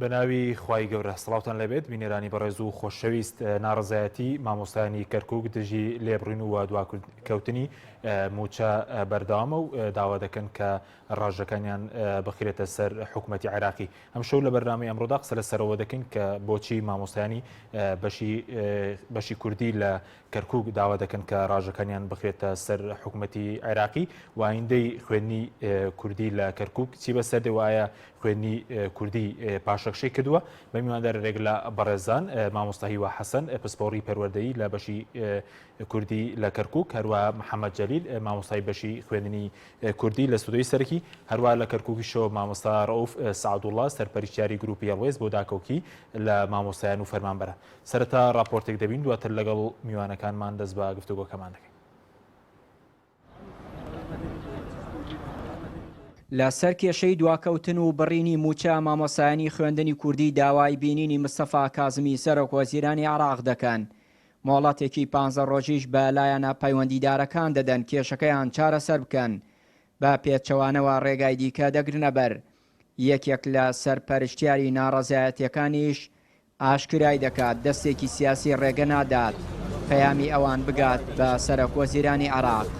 بەناوی خوای گەورە سڵاوتان لێبێت بینەرانی بەڕێز و خۆشەویست ناڕەزایەتی مامۆستایانی کەرکک دژی لێبڕین و دواکەوتنی موچە بەردەوامە و داوا دەکەن کە ڕاژەکانیان بخرێتە سەر حکوومەتتی عێراقی ئەمشەو لە بەرنامەی ئەمڕۆدا قسە لەسەرەوە دەکەین کە بۆچی مامۆستایانی بەشی بەشی کوردی لە کەرکک داوا دەکەن کە ڕاژەکانیان بخرێتە سەر حکوومەتتی عێراقی و ئایندەی خوێندنی کوردی لە کەرکک چی بەسەر دێ وایە خوێندنی کوردی پاشەکشەی کردووە بە میوانداری رێک لە بەڕێزان مامۆستا هیوا حەسەن پسپۆڕی پەروەردەیی لە بەشی کوردی لە کەرکک هەروە محەممەد جەلیل مامۆستای بەشی خوێندنی کوردی لە ستۆدیۆی سەرەکی هەروە لە کەرکوکیشەوە مامۆستا ڕەئوف سەعدوڵڵا سەرپەرشتیاری گروپی هەڵوێست بۆ داکۆکی لە مامۆستایان و فەرمانبەران. سەرەتا ڕاپۆرتێک دەبین دواتر لەگەڵ میوانەکانمان دەست بە گفتوگۆکەمان دەکەین. لەسەر کێشەی دواکەوتن و بڕینی مووچە مامۆستایانی خوێندنی کوردی داوای بینینی مستەفا کازمی سەرۆک وەزیرانی عێراق دەکەن، مۆڵەتێکی پانزە ڕۆژیش بە لایەنە پەیوەندیدارەکان دەدەن کێشەکەیان چارەسەر بکەن، بە پێچەوانەوە ڕێگای دیکە دەگرنەبەر. یەکێک لە سەرپەرشتیاری ناڕەزایەتیەکانیش ئاشکرای دەکات، دەستێکی سیاسی ڕێگە نادات پەیامی ئەوان بگات بە سەرۆکوەزیرانی عێراق.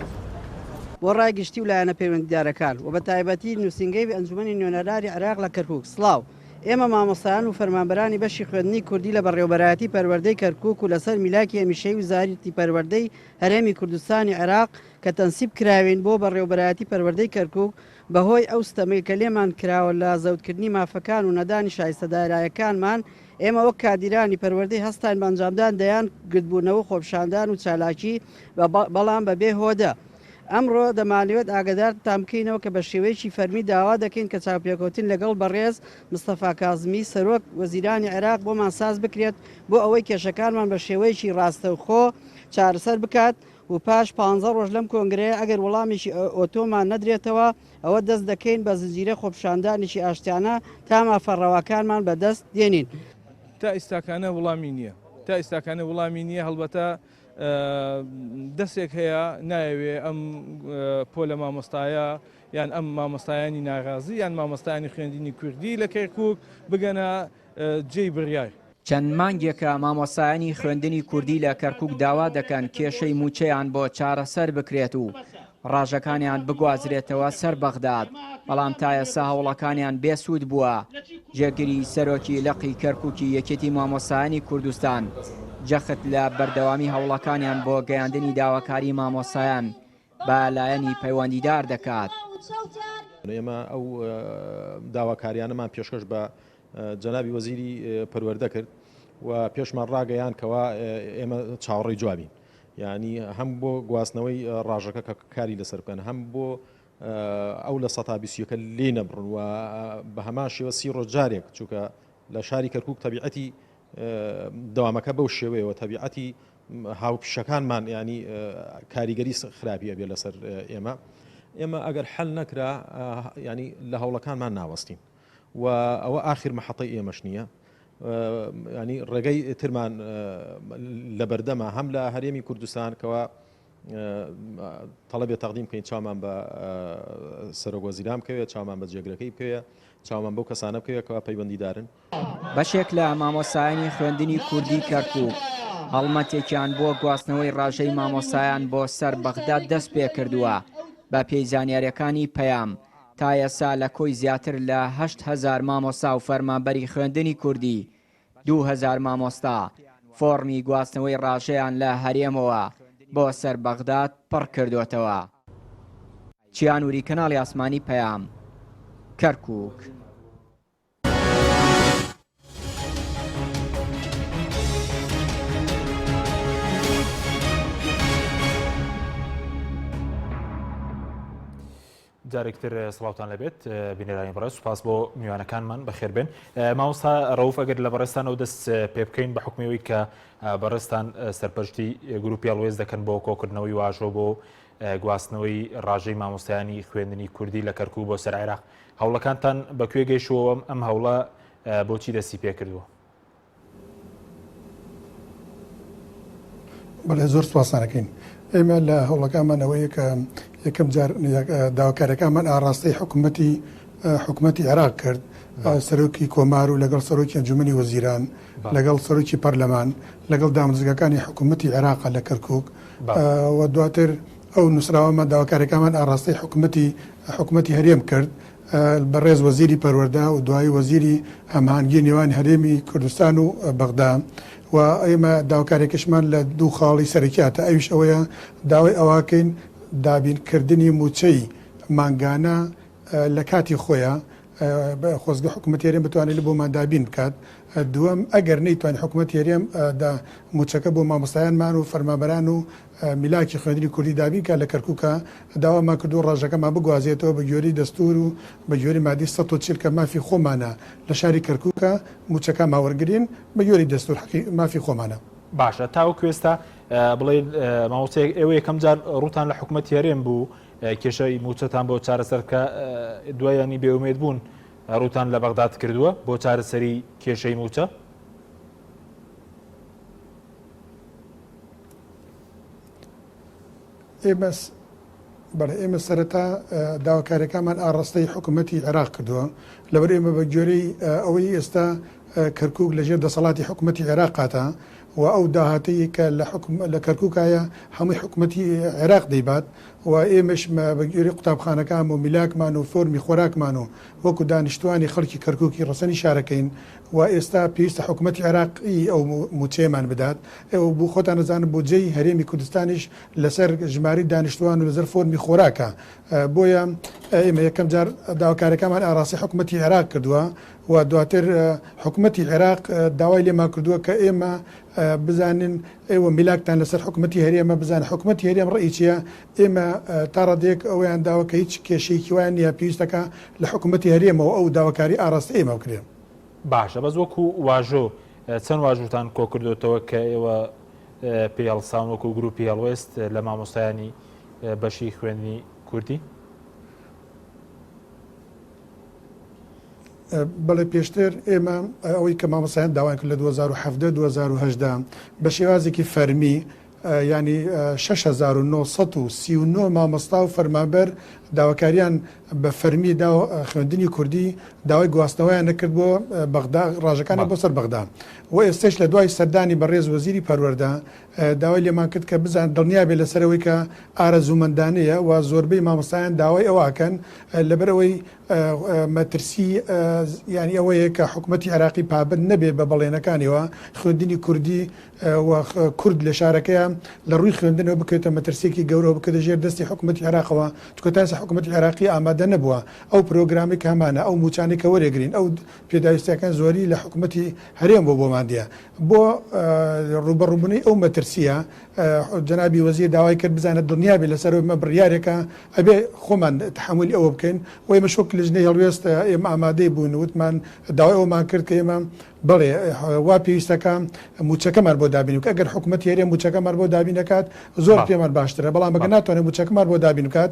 بۆ ڕای گشتی و لایەنە پەیوەندیدارەکان و بە تایبەتی نووسینگەی ئەنجومەنی نوێنەرانی عێراق لە کەرکوک، سڵاو. ئێمە مامۆستایان و فەرمانبەرانی بەشی خوێندنی کوردی لە بەڕێوەبەرایەتی پەروەردەی کەرکوک و لەسەر میلاکی هەمیشەیی وزارەتی پەروەردەی هەرێمی کوردستانی عێراق کە تەنسیب کراوین بۆ بەڕێوەبەرایەتی پەروەردەی کەرکوک بەهۆی ئەو ستەمەی کە لێمان کراوە لە زەوتکردنی مافەکان و نەدانی شایستە دارایەکانمان، ئێمە وەک کادیرانی پەروەردەی هەستاین بە ئەنجامدان دەیان گردبوونەوە و خۆپیشاندان و چالاکی بەڵام بەبێ هۆدە. ئەمڕۆ دەمانەوێت ئاگادارتان بکەینەوە کە بە شێوەیەکی فەرمی داوا دەکەین کە چاوپێکەوتن لەگەڵ بەڕێز مستەفا کازمی سەرۆک وەزیرانی عێراق بۆمان ساز بکرێت بۆ ئەوەی کێشەکانمان بە شێوەیەکی ڕاستەوخۆ چارەسەر بکات و پاش پانزە ڕۆژ لەم کۆنگرەیە ئەگەر وەڵامێکی ئۆتۆمان نەدرێتەوە ئەوە دەست دەکەین بە زنجیرە خۆپیشاندانێکی ئاشتیانە تا مافە ڕەواکانمان بەدەست دێنین. تا ئیستاکانە وڵامی نییە. تا ئیستاکانە وڵامی نییە هەڵبەتە دەسێک هەیە نایەوێ ئەم پۆلە مامۆستایە یان ئەم مامۆستایانی ناڕازی یان مامۆستایانی خوێندنی کوردی لە کەرکوک بگەنە جێی بڕیار. چەند مانگێکە مامۆستایانی خوێندنی کوردی لە کەرکوک داوا دەکەن کێشەی مووچەیان بۆ چارەسەر بکرێت و ڕاژەکانیان بگوازرێتەوە سەر بەغداد، بەڵام تا ئێستا هەوڵەکانیان بێ سوود بووە. جێگری سەرۆکی لقی کەرکوکی یەکێتی مامۆستایانی کوردستان جەخت لە بەردەوامی هەوڵەکانیان بۆ گەیاندنی داواکاری مامۆستایان بە لایەنی پەیوەندیدار دەکات. ئێمە ئەو داواکاریانەمان پێشکەش بە جەنابی وەزیری پەروەردە کرد و پێشمان ڕاگەیان کەوا ئێمە چاوەڕێی جوابین یعنی هەم بۆ گواستنەوەی ڕاژەکە کە کاری لەسەر بکەن هەم بۆ ئەو لە سەتا بیسیەکە لێ نەبڕن و بە هەمان شێوە سی ڕۆژ جارێک چونکە لە شاری کەرکک تەبیعەتی دەوامەکە بەو شێوەیەوە تەبیعەتی هاوپیشەکانمان ینی کاریگەری خراپی ئەبێ لەسەر ئێمە ئێمە ئەگەر حل نەکرا ینی لە هەوڵەکانمان ناوەستین و ئەوە ئاخیر مەحەتەی ئێمەش نییە ینی ڕێگەی ترمان لە بەردەمە هەم لە هەرێمی کوردستان کەەوە تەڵەبێ تەقدیم بکەین چامان بە سەرۆک وەزیران بکەوێت چامان بە جێگرەکەی بکەوێت چامان بەو کەسانە بکەوێت کەوا پەیوەندیدارن بەشێک لە مامۆستایانی خوێندنی کوردی کەرکوک هەڵمەتێکیان بۆ گواستنەوەی ڕاژەی مامۆستایان بۆ سەر بەغداد دەست پێکردووە بەپێی زانیاریەکانی پەیام تا ئێستا لە کۆی زیاتر لە 8000 مامۆستا و فەرمانبەری خوێندنی کوردی 2000 مامۆستا فۆڕمی گواستنەوەی ڕاژەیان لە هەرێمەوە بۆ سەر بەغداد پڕ کردۆتەوە. چیانوری کەناڵی ئاسمانی پەیام، کەرکوک. جارێکتر سڵاوتان لەبێت بینەرانی بەڕێز سوپاس بۆ میوانەکانمان بەخێربێن مامۆستا ڕەوف ئەگەر لە بەڕێزتانەوە دەست پێ بکەین بە حکومیەوەی کە بەڕێزتان سەرپەرشتی گروپی هەڵوێست دەکەن بۆ کۆکردنەوەی واژۆ بۆ گواستنەوەی ڕاژەی مامۆستایانی خوێندنی کوردی لە کەرکوک بۆ سەر عێراق هەوڵەکانتان بە کوێ گەیشتووە ئەم هەوڵە بۆچی دەستی پێکردووە؟ بەڵێ زۆر سوپاستان ئەکەین. ئێمە لە هەوڵەکانمان ئەوەیە کە یەکەم جار داواکاریەکانمان ئاڕاستەی حکومەتی حکومەتی عێراق کرد. سەرۆکی کۆمار و لەگەڵ سەرۆکی ئەنجومەنی وەزیران، لەگەڵ سەرۆکی پەرلەمان، لەگەڵ دامودەزگاکانی حکوومەتی عێراق لە کەرکووک و دواتر ئەو نووسراوەمان داواکاریەکانمان ئاڕاستەی حکوومەتی حکوومەتی هەرێم کرد بەڕێز وەزیری پەروەردە و دوایی وەزیری هەماهەنگی نێوان هەرێمی کوردستان و بەغدا و ئێمە داواکاریەکەشمان لە دوو خاڵی سەرەکیاتە ئەویش ئەوەیە داوای ئەوەکەین دابینکردنی مووچەی مانگانە لە کاتی خۆیا خۆزگە حکومەتی هەرێم بتوانێت لە بۆمان دابین بکات. دووەم، ئەگەر نەیتوانی حکومەتی هەرێم دا مووچەکە بۆ مامۆستایانمان و فەرمانبەران و میلاکی خوێندنی کوردی دابین کات لە کەرکوکا، داوامان کردووە ڕێژەکەمان بگوازێتەوە بە گوێرەی دەستوور و بە گوێرەی مادەی 140 کە مافی خۆمانە لە شاری کەرکوکا مووچەکانمان وەرگرین بە گوێرەی دەستوور حەقی مافی خۆمانە. باشە تاوەکو ئێستا بڵێین مامۆستا ئێوە یەکەم جار ڕووتان لە حکومەتی هەرێم بوو کێشەی مووچەتان بۆ چارەسەر بکە دوای ینی بێئومێد بوون ڕووتان لە بەغداد کردووە بۆ چارەسەری کێشەی مووچە؟ ئێمە بەڵێ ئێمە سەرەتا داواکاریەکانمان ئاڕاستەی حکوومەتی عێراق کردووە لەبەر ئێمە بە گوێرەی ئەوەی ئێستا کەرکوک لەژێر دەسەڵاتی حکوومەتی عێراقاتە و ئەو داهاتەی کە لە حکوم لە کەرکوکایە هەمووی حکومەتی عێراق دەیبات و ئێمەش بە گوێرەی قوتابخانەکان و میلاکمان و فۆرمی خۆراکمان و وەکو دانیشتوانی خەڵکی کەرکوکی ڕەسەنی شارەکەین و ئێستا پێویستە حکومەتی عێراق ی ئەو موچەیەمان بدات ئێوە بو خۆتان ئەزانن بودجەی هەرێمی کوردستانیش لەسەر ژمارەی دانیشتوان و لەسەر فۆرمی خۆراکە بۆیە ئێمە یەکەم جار داواکاریەکانمان ئاراستەی حکومەتی عێراق کردووە و دواتر حکومەتی عێراق داوای لێمان کردووە کە ئێمە بزانین ئێوە میلاکتان لەسەر حکومەتی هەرێمە بزانن حکومەتی هەرێم ڕەئی چییە ئێمە تا ڕادەیەک ئەوەیان داوە کە هیچ کێشەیەکی وایان نییە پێویستەکە لە حکومەتی هەرێمەوە ئەو داواکاری ئاراستەی ئێمە بکرێ. باشە بەس وەکو واژۆ چەند واژوتان کۆکردۆتەوە کە ئێوە پێی هەڵساون وەکو گروپی هەڵوێست لە مامۆستایانی بەشی خوێندنی کوردی؟ بەڵێ پێشتر ئێمە ئەوەی کە مامۆستایان داوایان کرد لە 2017 2018 بە شێوازێکی فەرمی ینی 6939 مامۆستا و فەرمانبەر داواکاریان بە فەرمی دا خوێندنی کوردی داوای گواستنەوەیان نەکرد بۆ بەغدا ڕاژەکانی بۆ سەر بەغدا و ئێستش لە دوای سەردانی بەڕێز وەزیری پەروەردە داوای لێمان کرد کە بزان دڵنیا بێت لەسەرەوەی کە ئارەزوومەندانەیە و زۆربەی مامۆستایان داوای ئەوە ئەکەن لەبەرئەوەی مەترسی یانی ئەوەیە کە حکومەتی عێراقی پابەند نەبێت بە بەڵێنەکانیەوە خوێندنی کوردی و کورد لە شارەکەیان لە ڕووی خوێندنەوە بکەوێتە مەترسیەکی گەورەوە بکەوێتە ژێر دەستی حکومەتی عێراقەوە چونکە تا ئێستا حکومەتی عێراقی ئامادە نەبووە ئەو پرۆگرامەی کە هەمانە ئەو مووچانەی کە وەرێگرین ئەو پێداویستیەکان زۆری لە حکومەتی هەرێم بۆ بۆمان دێ بۆ ڕووبەڕووبوونەی ئەو مەترسییە جەنابی وەزیر داوای کرد بزانێت دڵنیا بێت لەسەر ئەوەی ئەمە بڕیارێکە ئەبێ خۆمان تەحەمولی ئەوە بکەین و ئێمەش وەک لیژنەی هەڵوێست ئێمە ئامادەی بووین وتمان داوای ئەوەمان کرد کە ئێمە بەڵێ وا پێویستەکە مووچەکەمان بۆ دابین بکات ئەگەر حکوومەتی هەرێم مووچەکەمان بۆ دابین نەکات زۆر پێمان باشترە بەڵام ئەگەر ناتوانێت مووچەکەمان بۆ دابین بکات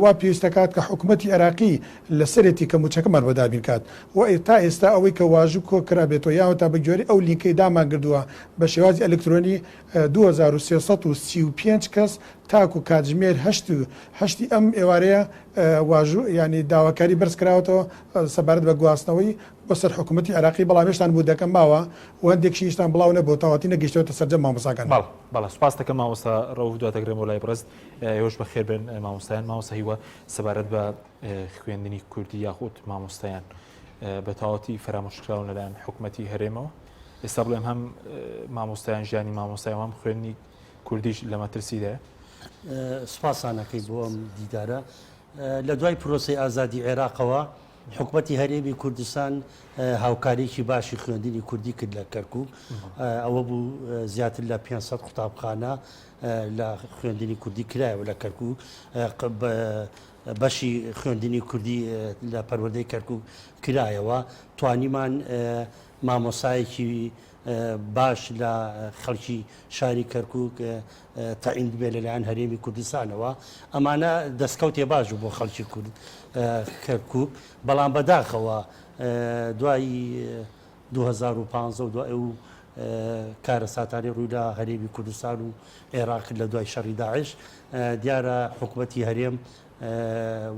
وا پێویستەکات کە حکوومەتی عێراقی لەسەرێتی کە مووچەکەمان بۆ دابین کات و تا ئێستا ئەوەی کە واژوو کۆ کرابێتەوە یاوە تا بە گوێرەی ئەو لینکەی دامانگردووە بە شێوازی ئەلکترۆنی 2335 کەس تاکو کاتژمێر هەشت و هەشتی ئەم ئێوارەیە واژوو یانی داواکاری بەرز کراوەتەوە سەبارەت بە گواستنەوەی بۆ سەر حکوومەتی عێراقی بەڵام هێشتان بودەکە ماوە و هەندێکشی هیشتان بڵاو نەبووە تەواوەتی نەگەیشتووەتە سەرجەم مامۆستاکان. بەڵێ بەڵێ سوپاست دەکەم مامۆستا ڕەوف دواتەگرێمەوە لای بەڕێزت ئێوەش بەخێر بێن مامۆستایان مامۆستا هیوا سەبارەت بە خوێندنی کوردی یاخود مامۆستایان بە تەواوەتی فەرامۆشکراون لەلایەن حکومەتی هەرێمەوە ئێستا بڵێم هەم مامۆستایان ژیانی مامۆستای هەم خوێندنی کوردیش لە مەترسیدایە. سوپاسانەکەی بۆ ئەم دیدارە. لە دوای پرۆسەی ئازادی عێراقەوە حکومەتی هەرێمی کوردستان هاوکاریی باشی خوێندنی کوردی کرد لە کەرکوک. ئەوە بوو زیاتر لە 500 قوتابخانە لە خوێندنی کوردی کرایەوە لە کەرکوک. بەشی خوێندنی کوردی لە پەروەردەی کەرکوک کرایەوە. توانیمان مامۆستایەکی باش لە خەڵکی شاری کەرکوک تەعین ببێت لەلایەن هەرێمی کوردستانەوە. ئەمانە دەستکەوتێ باش بوو بۆ خەڵکی کورد کەرکوک، بەڵام بەداخەوە دوای 2015 و دوای ئەو. کارەساتانەی ڕووی لە هەرێمی کوردستان و عێراق کرد لە دوای شەڕی داعش، دیارە حکومەتی هەرێم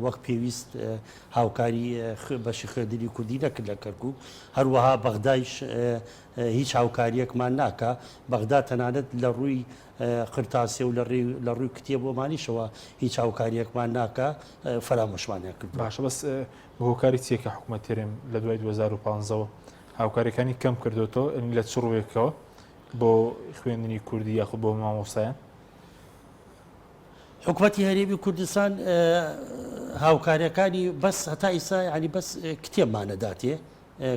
وەک پێویست هاوکاری بەشی خوێندنی کوردی نەکرد لە کەرکوک، هەروەها بەغدایش هیچ هاوکارییەکمان ناکا، بەغدا تەنانەت لە ڕووی قرتاسیە و لە ڕووی کتێب و ئەمانیشەوە هیچ هاوکارییەکمان ناکا، فەرامۆشمانیان کردووە. باشە بەس هۆکاری چییە کە حکومەتی هەرێم لە دوای 2015 ەوە هاوکاریەکانی کەم کردوتەوە یانی لە چ ڕوویەکەوە بۆ خوێندنی کوردی یاخود بۆ مامۆستایان؟ حکومەتی هەرێمی کوردستان هاوکاریەکانی بەس هەتا ئیسا ینی بەس کتێبمانە داتێ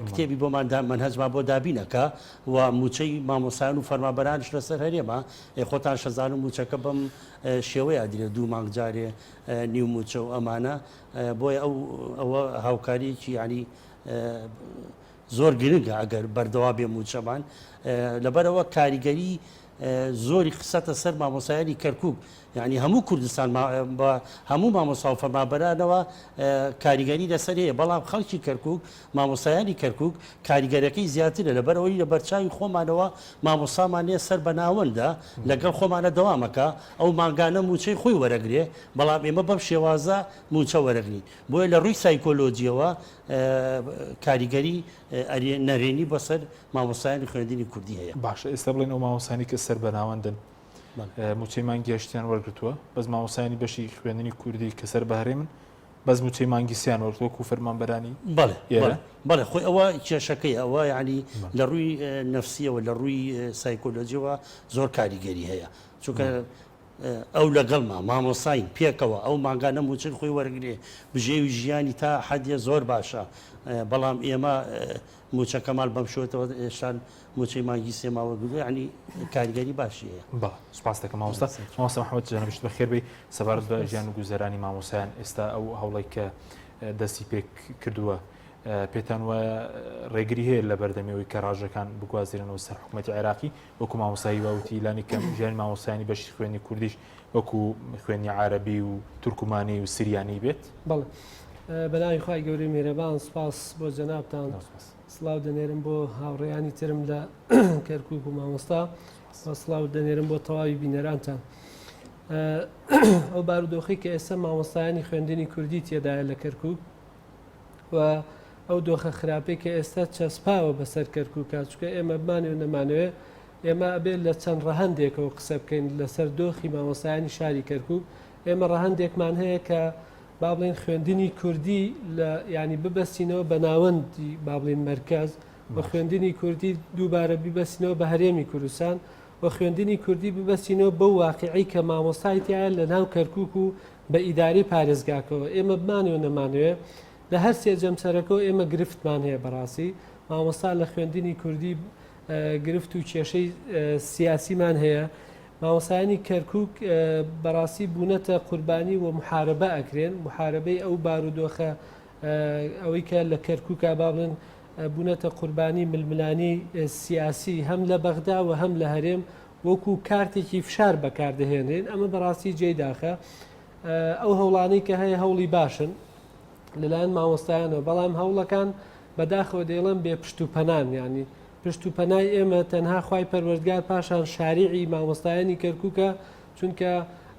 کتێبی بۆمان مەنهەجمان بۆ دابینەکە و موچەی مامۆسایان و فەرمانبەرانش لەسەر هەرێمە خۆتان شەزان و موچەکە بەم شێوەیە درێ دوو مانگ جارێ نیو موچە و ئەمانە بۆیە ئەو ئەوە هاوکاریەکی ینی زۆر گرنگە ئەگەر بەردەوام بێ مووچەمان لەبەرئەوە کاریگەری زۆری خستە سەر مامۆسایانی کەرکک یعنی هەموو کوردستان بە هەموو مامۆسا و فەرمانبەرانەوە کاریگەری لەسەر هەیە بەڵام خەڵکی کەرکک مامۆسایانی کەرکک کاریگەرەکەی زیاترە لەبەرئەوەی لە بەرچاوی خۆمانەوە مامۆسامان لێ سەر بە ناوەندە لەگەڵ خۆمانە دەوامەکە ئەو مانگانە مووچەی خۆی وەرەگرێ بەڵام ئێمە بەم شێوازە مووچە وەرەگرین بۆیە لە ڕووی سایکۆلۆجیەوە کاریگەری نەرێنی بەسەر مامۆستایانی خوێندنی کوردی هەیە. باشە ئێستا بڵێن ئەو مامۆستایانەی کە سەر بە ناوەندن مووچەی مانگی هەشتیان وەرگرتووە بەس مامۆستایانی بەشی خوێندنی کوردی کە سەر بە هەرێمن بەس مووچەی مانگی سیان وەرگرت وەکو فەرمانبەرانی بەڵێ بەڵێ بەڵێ خۆی ئەوە کێشەکەی ئەوە یعنی لە ڕووی نەفسیەوە لە ڕووی سایکۆلۆجیەوە زۆر کاریگەری هەیە چونکە ئەو لەگەڵما مامۆستاین پێکەوە ئەو مانگانە موچەی خۆی وەرگرێ بژێوی ژیانی تا حەدێ زۆر باشە بەڵام ئێمە موچەکەمان بەم شێوەتەوە ئێشان موچەی مانگی سێ ما وەرگرتووە یعنی کاریگەری باشی هەیە. بەڵێ سوپاس دەکەم مامۆستا. مامۆستا محمد جەنابیشت بەخێر بێی. سەبارەت بە ژیان و گوزەرانی مامۆستایان ئێستا ئەو هەوڵەی کە دەستی پێ کردووە پێتان وایە ڕێگری هەیە لە بەردەمی ئەوەی کە ڕاژەکان بگوازرێنەوە سەر حکوومەتی عێراقی وەکو مامۆستا هیوا وتی لانی کەم ژیانی مامۆستایانی بەشی خوێندنی کوردیش وەکو خوێندنی عەرەبی و تورکمانی و سریانی بێت؟ بەڵێ بەناوی خوای گەورەی میهرەبان سوپاس بۆ جەنابتان سڵاو دەنێرم بۆ هاوڕێیانی ترم لە کەرکوک و مامۆستا و سڵاو دەنێرم بۆ تەواوی بینەرانتان ئەو بارودۆخی کە ئێستا مامۆستایانی خوێندنی کوردی تێدایە لە کەرکوک و ئەو دۆخە خراپەی کە ئێستا چەسپاوە بەسەر کەرکوکا، چونکە ئێمە بمانەوێ نەمانەوێ ئێمە ئەبێ لە چەند ڕەهەندێکەوە قسە بکەین لەسەر دۆخی مامۆستایانی شاری کەرکوک. ئێمە ڕەهەندێکمان هەیە کە با بڵێین خوێندنی کوردی لە یانی ببەستینەوە بە ناوەندی با بڵێین مەرکەز و خوێندنی کوردی دووبارە بیبەستینەوە بە هەرێمی کوردستان و خوێندنی کوردی ببەستینەوە بەو واقیعەی کە مامۆستای تیایە لە ناو کەرکوک و بە ئیدارەی پارێزگاکەوە ئێمە بمانەوێ نەمانەوێ لە هەر سێ جەمسەرەکەوە ئێمە گرفتمان هەیە بەڕاستی مامۆستا لە خوێندنی کوردی گرفت و کێشەی سیاسیمان هەیە مامۆستایانی کەرکک بەڕاستی بوونەتە قوربانی و محاربە ئەکرێن محاربەی ئەو بارودۆخە ئەوەی کە لە کەرکووکا با بڵێن بوونەتە قوربانی ململانی سیاسی هەم لە بەغدا و هەم لە هەرێم وەکو کارتێکی فشار بەکاردەهێنرێن ئەمە بەڕاستی جێی داخە ئەو هەوڵانەی کە هەیە هەوڵی باشن لەلایەن مامۆستایانەوە بەڵام هەوڵەکان بەداخەوە دەیڵێم بێ پشت و پەنان ینی پشت و پەنای ئێمە تەنها خوای پەروەردگار پاشان شاریعی مامۆستایانی کەرکووکە چونکە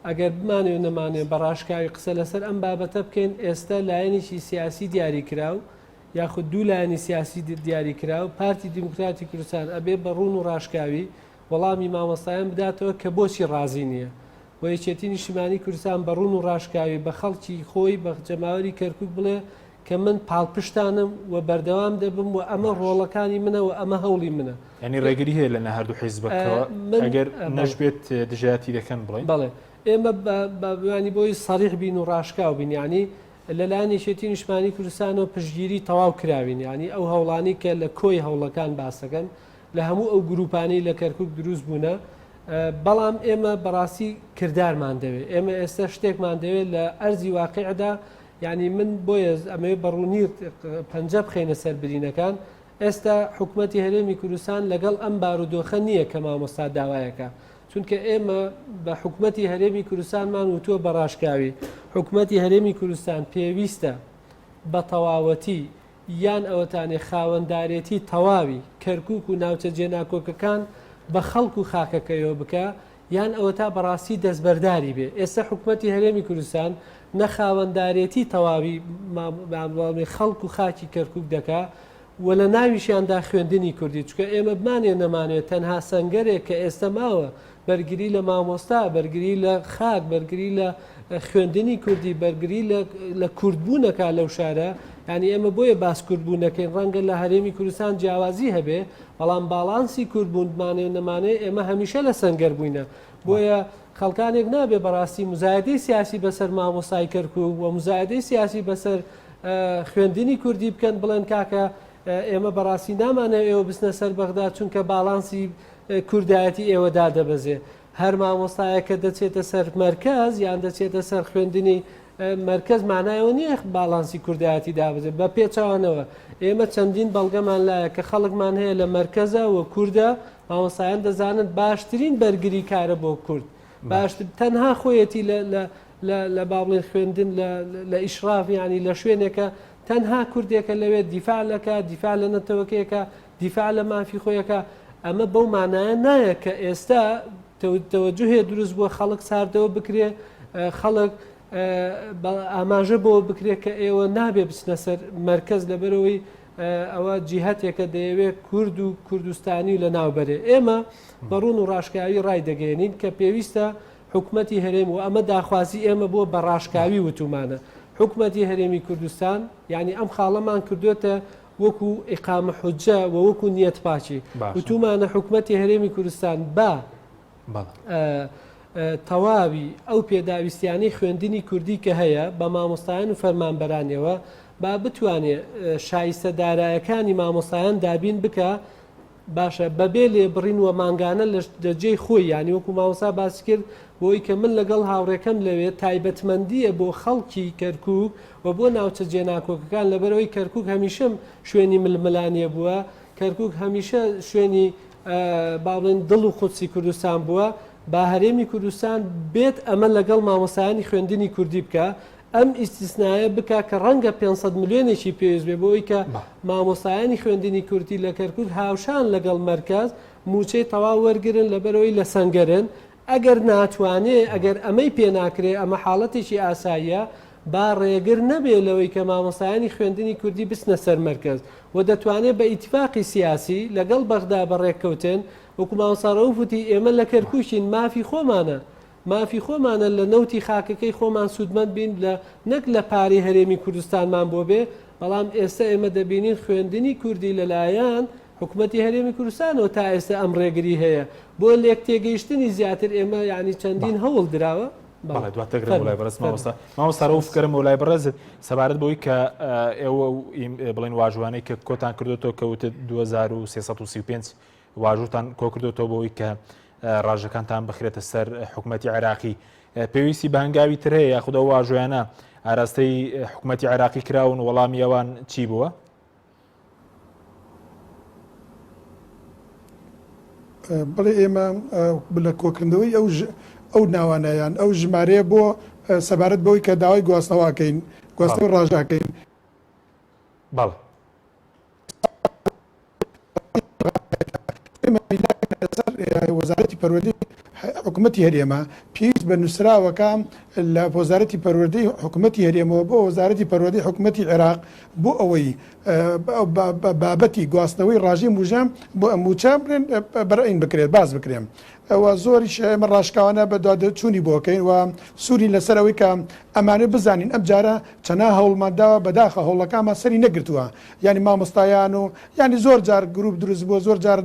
ئەگەر بمانێ و نەمانێ بە ڕاشکاوی قسە لەسەر ئەم بابەتە بکەین ئێستا لایەنێکی سیاسی دیاری کراو یاخود دوو لایەنی سیاسی دیاری کراو پارتی دیموکراتی کوردستان ئەبێ بە ڕوون و ڕاشکاوی وەڵامی مامۆستایان بداتەوە کە بۆچی ڕازی نییە و یەکێتی نیشتیمانی کوردستان بە ڕوون و ڕاشکاوی بە خەڵکی خۆی بە جەماوەری کەرکوک بڵێ کە من پاڵپشتانم و بەردەوام دەبم و ئەمە ڕۆڵەکانی منە و ئەمە هەوڵی منە. یانی ڕێگری هەیە لە هەردوو حیزبەکەوە ئەگەر نەشبێت دژایەتی دەکەن بڵێین؟ بەڵێ ئێمە بە بۆی سەریح بین و ڕاشکاو بین یانی لەلایەن یەکێتی نیشتمانی کوردستانەوە پشتگیری تەواو کراوین یانی ئەو هەوڵانەی کە لە کۆی هەوڵەکان باس دەکەن لە هەموو ئەو گروپانەی لە کەرکک دروست بوونە بەڵام ئێمە بەڕاستی کردارمان دەوێت ئێمە ئێستا شتێکمان دەوێت لە ئەرزی واقعدا یعنی من بۆیە ئەمەوێ بەڕوونی پەنجە بخەینە سەر برینەکان ئێستا حکوومەتتی هەرێمی کوردستان لەگەڵ ئەم بارودۆخە نییە کە مامۆستا داوایەکە چونکە ئێمە بە حکومەتی هەرێمی کوردستانمان وتووە بە ڕاشکاوی حکومەتی هەرێمی کوردستان پێویستە بە تەواوەتی. یان ئەوەتانێ خاوەندارێتی تەواوی کەرکوک و ناوچە جێناکۆکەکان بە خەڵک و خاکەکەیەوە بکا یان ئەوەتا بەڕاستی دەستبەرداری بێ. ئێستا حکومەتی هەرێمی کوردستان نە خاوەندارێتی تەواوی خەڵک و خاکی کەرکوک دەکا و لە ناویشیاندا خوێندنی کوردی چونکە ئێمە بمانێ نەمانێ تەنها سەنگەرێک کە ئێستا ماوە بەرگری لە مامۆستا، بەرگری لە خاک، بەرگری لە خوێندنی کوردی، بەرگری لە کوردبوون ئەکا لەو شارە، یانی ئێمە بۆیە باس کوردبوون ئەکەین، ڕەنگە لە هەرێمی کوردستان جیاوازی هەبێ، بەڵام باڵانسی کوردبوون بمانێ و نەمانێ ئێمە هەمیشە لە سەنگەر بووینە. بۆیە خەڵکانێک نابێ بەڕاستی موزایەدەی سیاسی بەسەر مامۆستای کەرکووک و موزایەدەی سیاسی بەسەر خوێندنی کوردی بکەن بڵێن کاکە ئێمە بەڕاستی نامانەوێ ئێوە بچنە سەر بەغدا چونکە باڵانسی کوردایەتی ئێوە دادەبەزێ. هەر مامۆستایەک کە دەچێتە سەر مەرکەز یان دەچێتە سەر خوێندنی مەرکەز مانای ئەوە نییە باڵانسی کوردایەتی دابەزێ. بە پێچەوانەوە ئێمە چەندین بەڵگەمان لایە کە خەڵکمان هەیە لە مەرکەزە و کوردە، مامۆستایان دەزانن باشترین بەرگری کارە بۆ کورد. باشتر تەنها خۆیەتی لە لە لە لە با بڵێن خوێندن لە لە ئیشراف یانی لە شوێنێکە تەنها کوردێکە لەوێ دیفاع لەکە دیفاع لە نەتەوەکەیەکە دیفاع لە مافی خۆی ئەکا، ئەمە بەو مانایە نایە کە ئێستا تەوەجوهێ دروست بووە خەڵک ساردەوە بکرێ، خەڵک ئاماژە بەوە بکرێ کە ئێوە نابێ بچنە سەر مەرکەز لەبەرئەوەی ئەوە جیهەتێکە دەیەوێ کورد و کوردستانی لە ناو بەرێ. ئێمە بە ڕوون و ڕاشکاوی ڕایدەگەیەنین کە پێویستە حکومەتی هەرێم و ئەمە داخوازی ئێمە بووە بە ڕاشکاوی وتومانە حکومەتی هەرێمی کوردستان یانی ئەم خاڵەمان کردوێتە وەکو ئیقامە حوجە و وەکو نیەت پاکی وتومانە حکومەتی هەرێمی کوردستان با تەواوی ئەو پێداویستیانەی خوێندنی کوردی کە هەیە بە مامۆستایان و فەرمانبەرانیەوە با بتوانێ شایستە دارایەکانی مامۆستایان دابین بکە باشە بەبێ لێبڕین وە مانگانە لە جێی خۆی یانی وەکو مامۆستا باسی کرد بۆی کە من لەگەڵ هاوڕێکەم لەوێ تایبەتمەندیە بۆ خەڵکی کەرکوک و بۆ ناوچە جێناکۆکەکان لەبەرئەوەی کەرکوک هەمیشە شوێنی ململانێ بووە کەرکوک هەمیشە شوێنی با بڵێن دڵ و قودسی کوردستان بووە با هەرێمی کوردستان بێت ئەمە لەگەڵ مامۆستایانی خوێندنی کوردی بکە ئەم ئیستیسنایە بکا کە ڕەنگە 500 ملیۆنێکی پێویست بێ بۆ ئەوەی کە مامۆستایانی خوێندنی کوردی لە کەرکوک هاوشان لەگەڵ مەرکەز مووچەی تەواو وەرگرن لەبەرئەوەی لە سەنگەرن ئەگەر ناتوانێ ئەگەر ئەمەی پێ ناکرێ ئەمە حاڵەتێکی ئاساییە با ڕێگر نەبێ لەوەی کە مامۆستایانی خوێندنی کوردی بچنە سەر مەرکەز و دەتوانێ بە ئیتیفاقی سیاسی لەگەڵ بەغدا بە ڕێککەوتن وەکو مامۆستا ڕەئوف وتی ئێمە لە کەرکوکین مافی خۆمانە مافی خۆمانە لە نەوتی خاکەکەی خۆمان سوودمەند بین لە نەک لە پارەی هەرێمی کوردستانمان بۆ بێ، بەڵام ئێستا ئێمە دەبینین خوێندنی کوردی لەلایەن حکومەتی هەرێمی کوردستانەوە تا ئێستا ئەم ڕێگری هەیە بۆ لێکتێگەیشتنی زیاتر ئێمە یانی چەندین هەوڵ دراوە. بەڵێ دواتر گرم وڵای بەڕێز مامۆستا مامۆستا ڕەوف گەرم وڵای بەڕێزت سەبارەت بەوەی کە ئێوە بڵێن واژوانەی کە کۆتان کردوتەوە کەوتت 2335 واژووتان کۆکردۆتەوە بۆ ئەوەی کە ڕاژەکانتان بخرێتە سەر حکومەتی عێراقی پێویستی بە هەنگاوی تر هەیە یاخود ئەو واژۆیانە ئاراستەی حکومەتی عێراقی کراون وەڵامی ئەوان چی بووە؟ بڵێ ئێمە لە کۆکردنەوەی ئەو ئەو ناوانەیان ئەو ژمارەیە بۆ سەبارەت بەوەی کە داوای گواستنەوەکەین گواستنەوەی ڕاژەکەین بەڵێ وەزارەتی پەروەردەی حکوومەتی هەرێمە پێویست بە نووسراوەکە لە وەزارەتی پەروەردەی حکوومەتی هەرێمەوە بۆ وەزارەتی پەروەردەی حکوومەتی عێراق بۆ ئەوەی بابەتی گواستنەوەی ڕاژەی مووچە بۆ مووچە بەرئین بکرێت باس بکرێن و زۆریش ئێمە ڕاشکاوانە بەدواداچوونی بۆ کەین و سوورین لەسەر ئەوەی کە ئەمانەوێت بزانین ئەم جارە چەنا هەوڵمان داوە بەداخە هەوڵەکانمان سەری نەگرتووە یانی مامۆستایان و یانی زۆر جار گروپ دروست بووە زۆر جار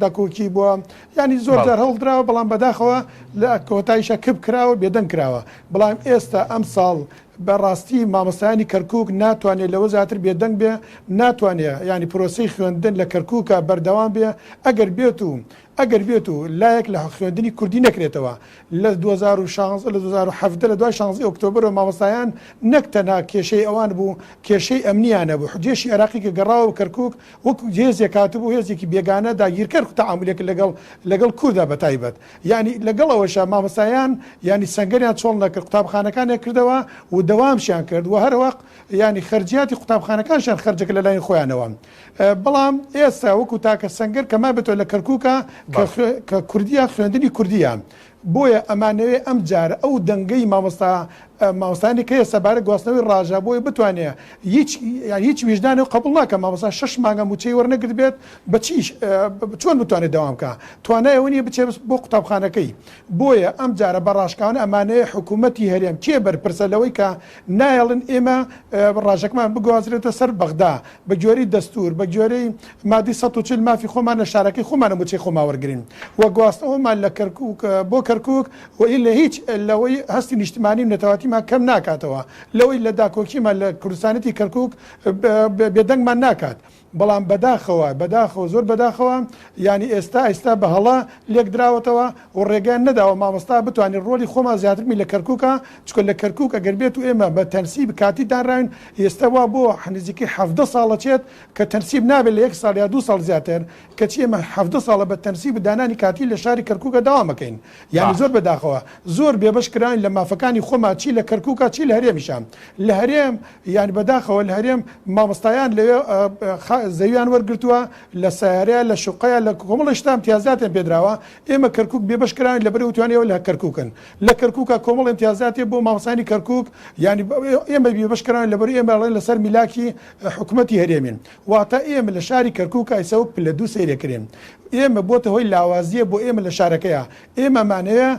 داکۆکی بووە یانی زۆر جار هەوڵ دراوە بەڵام بەداخەوە لە کۆتاییشا کپ کراوە بێدەنگ کراوە بەڵام ئێستا ئەمساڵ بە ڕاستی مامۆستایانی کەرکوک ناتوانێ لەوە زیاتر بێدەنگ بێ ناتوانێ یانی پرۆسەی خوێندن لە کەرکوکا بەردەوام بێ ئەگەر بێت و. ئەگەر بێت و لایەک لە خوێندنی کوردی نەکرێتەوە لە 2016 لە 2017 لە دوای 16 ئۆکتۆبەرەوە مامۆستایان نەک تەنها کێشەی ئەوان بوو کێشەی ئەمنیان هەبوو جێشی عێراقی کە گەڕاوە کەرکوک وەکو هێزێک هاتبوو هێزێکی بێگانە داگیرکەر تەعامولێک لەگەڵ لەگەڵ کوردا بەتایبەت یانی لەگەڵ ئەوەشا مامۆستایان یانی سەنگەریان چۆڵ نەکرد قوتابخانەکانیان کردەوە و دەوامشیان کرد و هەروەق یانی خەرجیاتی قوتابخانەکانشیان خەرجەکە لەلاین خۆیانەوە بەڵام ئێستا وەکو تاکە سەنگەر کە مابێتەوە لە کەرکوکە کە کوردیە خوێندنی کوردیە بۆیە ئەمانەوێ ئەم جارە ئەو دەنگەی مامۆستا مامۆستایانی کەیە سەبارەت گواستنەوەی ڕاژە بۆیە بتوانێ هیچ یان هیچ ویژدانێ قبوڵ ناکە مامۆستا شەش مانگە مووچەی وەرنەگرت بێت بە چی چۆن بتوانێت دەوام بکا توانای ئەوە نییە بچێ بۆ قوتابخانەکەی بۆیە ئەم جارە بە ڕاشکاوانە ئەمانەوێ حکوومەتی هەرێم کێ بەرپرسە لەوەی کە نایەڵن ئێمە ڕاژەکەمان بگوازرێتە سەر بەغدا بە گوێرەی دەستوور، بە گوێرەی مادەی 140 مافی خۆمان لە شارەکەی خۆمانە مووچەی خۆمان وەرگرین و گواستنەوەمان لە کەرکووک بۆ کەرکووک و لە هیچ لەوەی هەستی نیشتمانی و نەتەواتیمان کەم ناکاتەوە، لەوەی لە داکۆکیمان لە کوردستانێتی کەرکووک بێدەنگمان ناکات. بەڵام بەداخەوە، بەداخەوە، زۆر بەداخەوە یانی ئێستا ئیستا بە هەڵە لێکدراوەتەوە و ڕێگەیان نەداوە مامۆستا بتوانین ڕۆلی خۆمان زیاتر بین لە کەرکوکا، چونکە لە کەرکوک ئەگەر بێت و ئێمە بە تەنسیب کاتی دانراوین ئێستا وا بۆ نزیکەی 17 ساڵ ئەچێت کە تەنسیب نابێت لە یەک ساڵ یا دوو ساڵ زیاتر کەچی ئێمە 17 ساڵە بە تەنسیب و دانانی کاتی لە شاری کەرکوکا دەوام ئەکەین یانی باش. زۆر بەداخەوە زۆر بێبەش کراوین لە مافەکانی خۆمان چی لە کەرکوکا چی لە هەرێمیشا لە هەرێم یانی بەداخەوە لە هەرێم مامۆستایان لەوێ زەویان وەرگرتووە لە سەیارەیە لە شوقەیە لە کۆمەڵێ شتە امتیازاتیان پێدراوە ئێمە کەرکوک بێبەش کراوین لەبەر وتوان ئێوە لە کەرکوکن لە کەرکوکا کۆمەڵ امتیازاتێ بۆ مامۆستایانی کەرکوک یانی ئێمە بێبەش کراوین لەبەر ئێمە ئەڵێن لەسەر میلاکی حکومەتی هەرێمین واتە ئێمە لە شاری کەرکوکا ئیسە وەک پلە دوو سەیرەکرێن ئێمە بۆتە هۆی لاوازیە بۆ ئێمە لە شارەکەیا ئێمە مانەوێ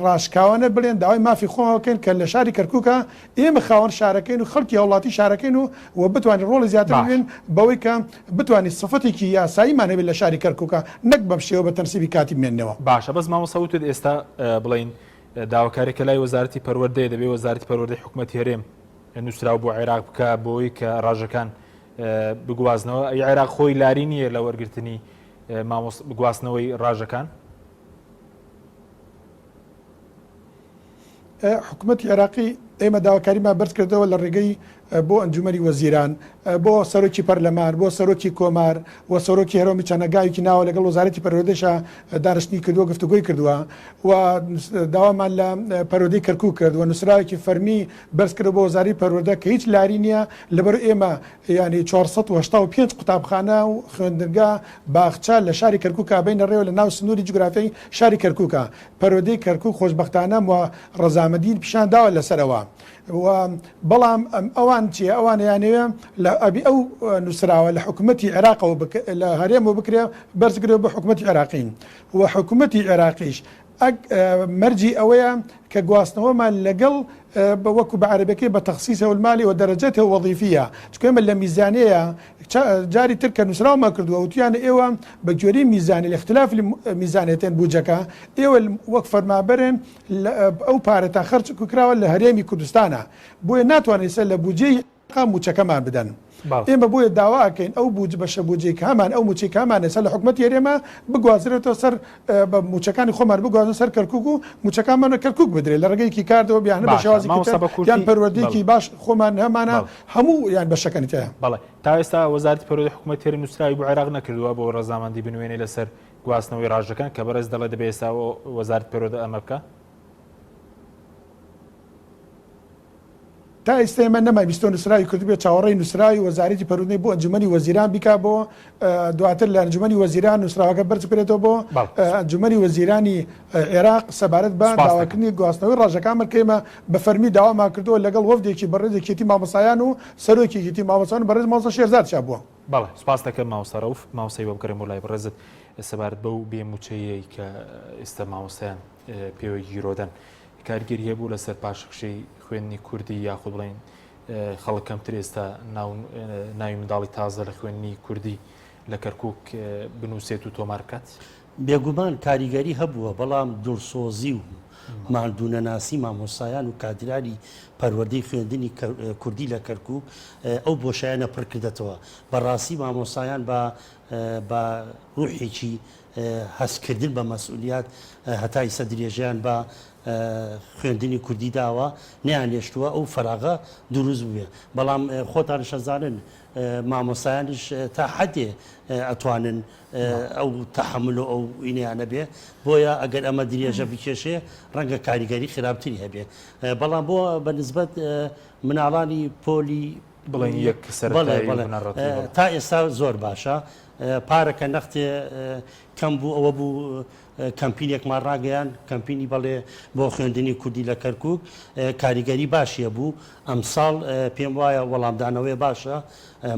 ڕاشکاوانە بڵێن داوای مافی خۆمان بکەین کە لە شاری کەرکوکا ئێمە خاوەن شارەکەین و خەڵکی هاوڵاتی شارەکەین و و بتوانین ڕۆڵی زیاتر باش. ببین بەوەی کە بتوانین سفەتێکی یاساییمان هەبێت لە شاری کەرکوکا نەک بەم شێوە بە تەنسیبی کاتی بمێننەوە. باشە بەس مامۆستا وتت ئێستا بڵێین داواکاریەکە لای وەزارەتی پەروەردەیە دەبێ وەزارەتی پەروەردەی حکومەتی هەرێم نووسراو بۆ عێراق بکا بۆی کە ڕاژەکان بگوازنەوە ئەی عێراق خۆی لاری نییە لە وەرگرتنی مامۆس گواستنەوەی ڕاژەکان؟ حکومەتی عێراقی ئێمە داواکاریمان بەرز کردەوە لە ڕێگەی بۆ ئەنجومەنی وەزیران بۆ سەرۆکی پەرلەمان بۆ سەرۆکی کۆمار و سەرۆکی هەرۆمی چەنەگاوێکی ناوە لەگەڵ وەزارەتی پەروەردەشا دانیشتنی کردووە گفتوگۆی کردووە و داوامان لە پەروەردەی کەرکوک کرد و نووسراوێکی فەرمی بەرز کردەوە بۆ وەزارەتی پەروەردە کە هیچ لاری نییە لەبەر ئێمە یانی 485 قوتابخانە و خوێندنگا باخچە لە شاری کەرکوکا بینە ڕێوە لە ناو سنووری جوگرافیای شاری کەرکوکە پەروەردەی کەرکوک خۆشبەختانە موا ڕەزامەندی پیشان داوە لەسەر ئەوە و بەڵام ئەوان چیە ئەوان یانەوێ لە ئەبی ئەو نووسراوە لە حکوومەتی عێراقەوە لە هەرێمەوە بکرێ بەرزگرێ بۆ حکوومەتی عێراقین و حکوومەتی عێراقیش ئەگ مەرجی ئەوەیە کە گواستنەوەمان لەگەڵ وەکو بە عەرەبەکەی بە تەخسیسە المالی و دەرەجەتە وەظیفیە چونکە ئێمە لە میزانەیە جاری تر کە نووسراومان کردووە وتویانە ئێوە بە گوێرەی میزانی الاختلاف میزانێتێن بوجەکە ئێوە وەک فەرمابەرن ئەو پارەتان خەرج کراوە لە هەرێمی کوردستانە بۆیە ناتوانن ئێستا لە بودجەی مووچەکەمان بدەن ئێمە بۆیە داوا ئەکەین ئەو بوج بەشە بودجەی کە هەمان ئەو مووچەی کە هەمان ئێستا لە حکومەتی هەرێمە بگوازرێتەوە سەر بە مووچەکانی خۆمان بگوازن سەر کەرکوک و مووچەکانمان لە کەرکوک بدرێت لە ڕێگەیەکی کاردەوە بیانە بە باشە شێوازێکی مامۆستا تر بە یان کورتی پەروەردەیەکی بەڵێ باش خۆمان هەمانە بەڵێ هەموو یان بەشەکانی تیا. بەڵێ تا ئێستا وەزارەتی پەروەردەی حکومەتی هەرێم نووسراوی بۆ عێراق نەکردووە بۆ ڕەزامەندی بنوێنێ لەسەر گواستنەوەی ڕاژەکان کە بەڕێز دەڵێ دەبێ ئێستا وەزارەتی پەروەردە ئەمە بکا؟ تا ئیستا ئێمە نەمان بیستوە نوسراوی کردبێت چاوەڕێی نوسراوی وەزارەتی پەروەردەی بۆ ئەنجومەنی وەزیران بیکا بۆ دواتر لە ئەنجومەنی وەزیران نوسراوەکە بەرز بکرێتەوە بۆ ئەنجومەنی وەزیرانی عێراق سەبارەت بە داواکردنی گواستنەوەی ڕاژەکانمان کە ئێمە بە فەرمی داوامان کردووە لەگەڵ وەفدێکی بەڕێز یەکێتی مامۆستایان و سەرۆکی یەکێتی مامۆستایان و بەڕێز مامۆستا شێرزاد شا بووە. بەڵێ سوپاست دەکەم مامۆستا ڕەوف. مامۆستا هیوا بگەڕێمەوە لای بەڕێزت سەبارەت بەو بێ مووچەیەی کە ئێستا مامۆستایان پێوەی گیرۆدەن کاریگەری هەبوو لەسەر پاشەکشەی خوێندنی کوردی یاخود بڵێن خەڵک کەمتر ئێستا ناوی منداڵی تازە لە خوێندنی کوردی لە کەرکک بنووسێت و تۆمار بکات؟ بێگومان کاریگەری هەبووە، بەڵام دڵسۆزی و ماندوونەناسی مامۆستایان و کادرانی پەروەردەی خوێندنی کوردی لە کەرکوک ئەو بۆشایانە پڕکردەتەوە. بەڕاستی مامۆستایان بە بە ڕوحێکی. هەستکردن بە مەسئولیات هەتا ئیستا درێژەیان بە خوێندنی کوردی داوە نەیانهێشتووە ئەو فەراغە دروست ببێ بەڵام خۆتانش ئەزانن مامۆستایانیش تا حەدێ ئەتوانن ئەو تەحەمول و ئەو ئینەیان هەبێ بۆیە ئەگەر ئەمە درێژە بکێشێ ڕەنگە کاریگەری خراپتری هەبێ بەڵام بۆ بە نسبەت مناڵانی پۆلی بڵێن یەک سەرەتایی و بنەڕەتی بەڵێ. تا ئێستا زۆر باشە پارەکە نەختێ کەم بوو ئەوە بوو کەمپینێکمان ڕاگەیاند کەمپینی بەڵێ بۆ خوێندنی کوردی لە کەرکوک کاریگەری باشی هەبوو ئەمساڵ پێم وایە وەڵامدانەوەی باشە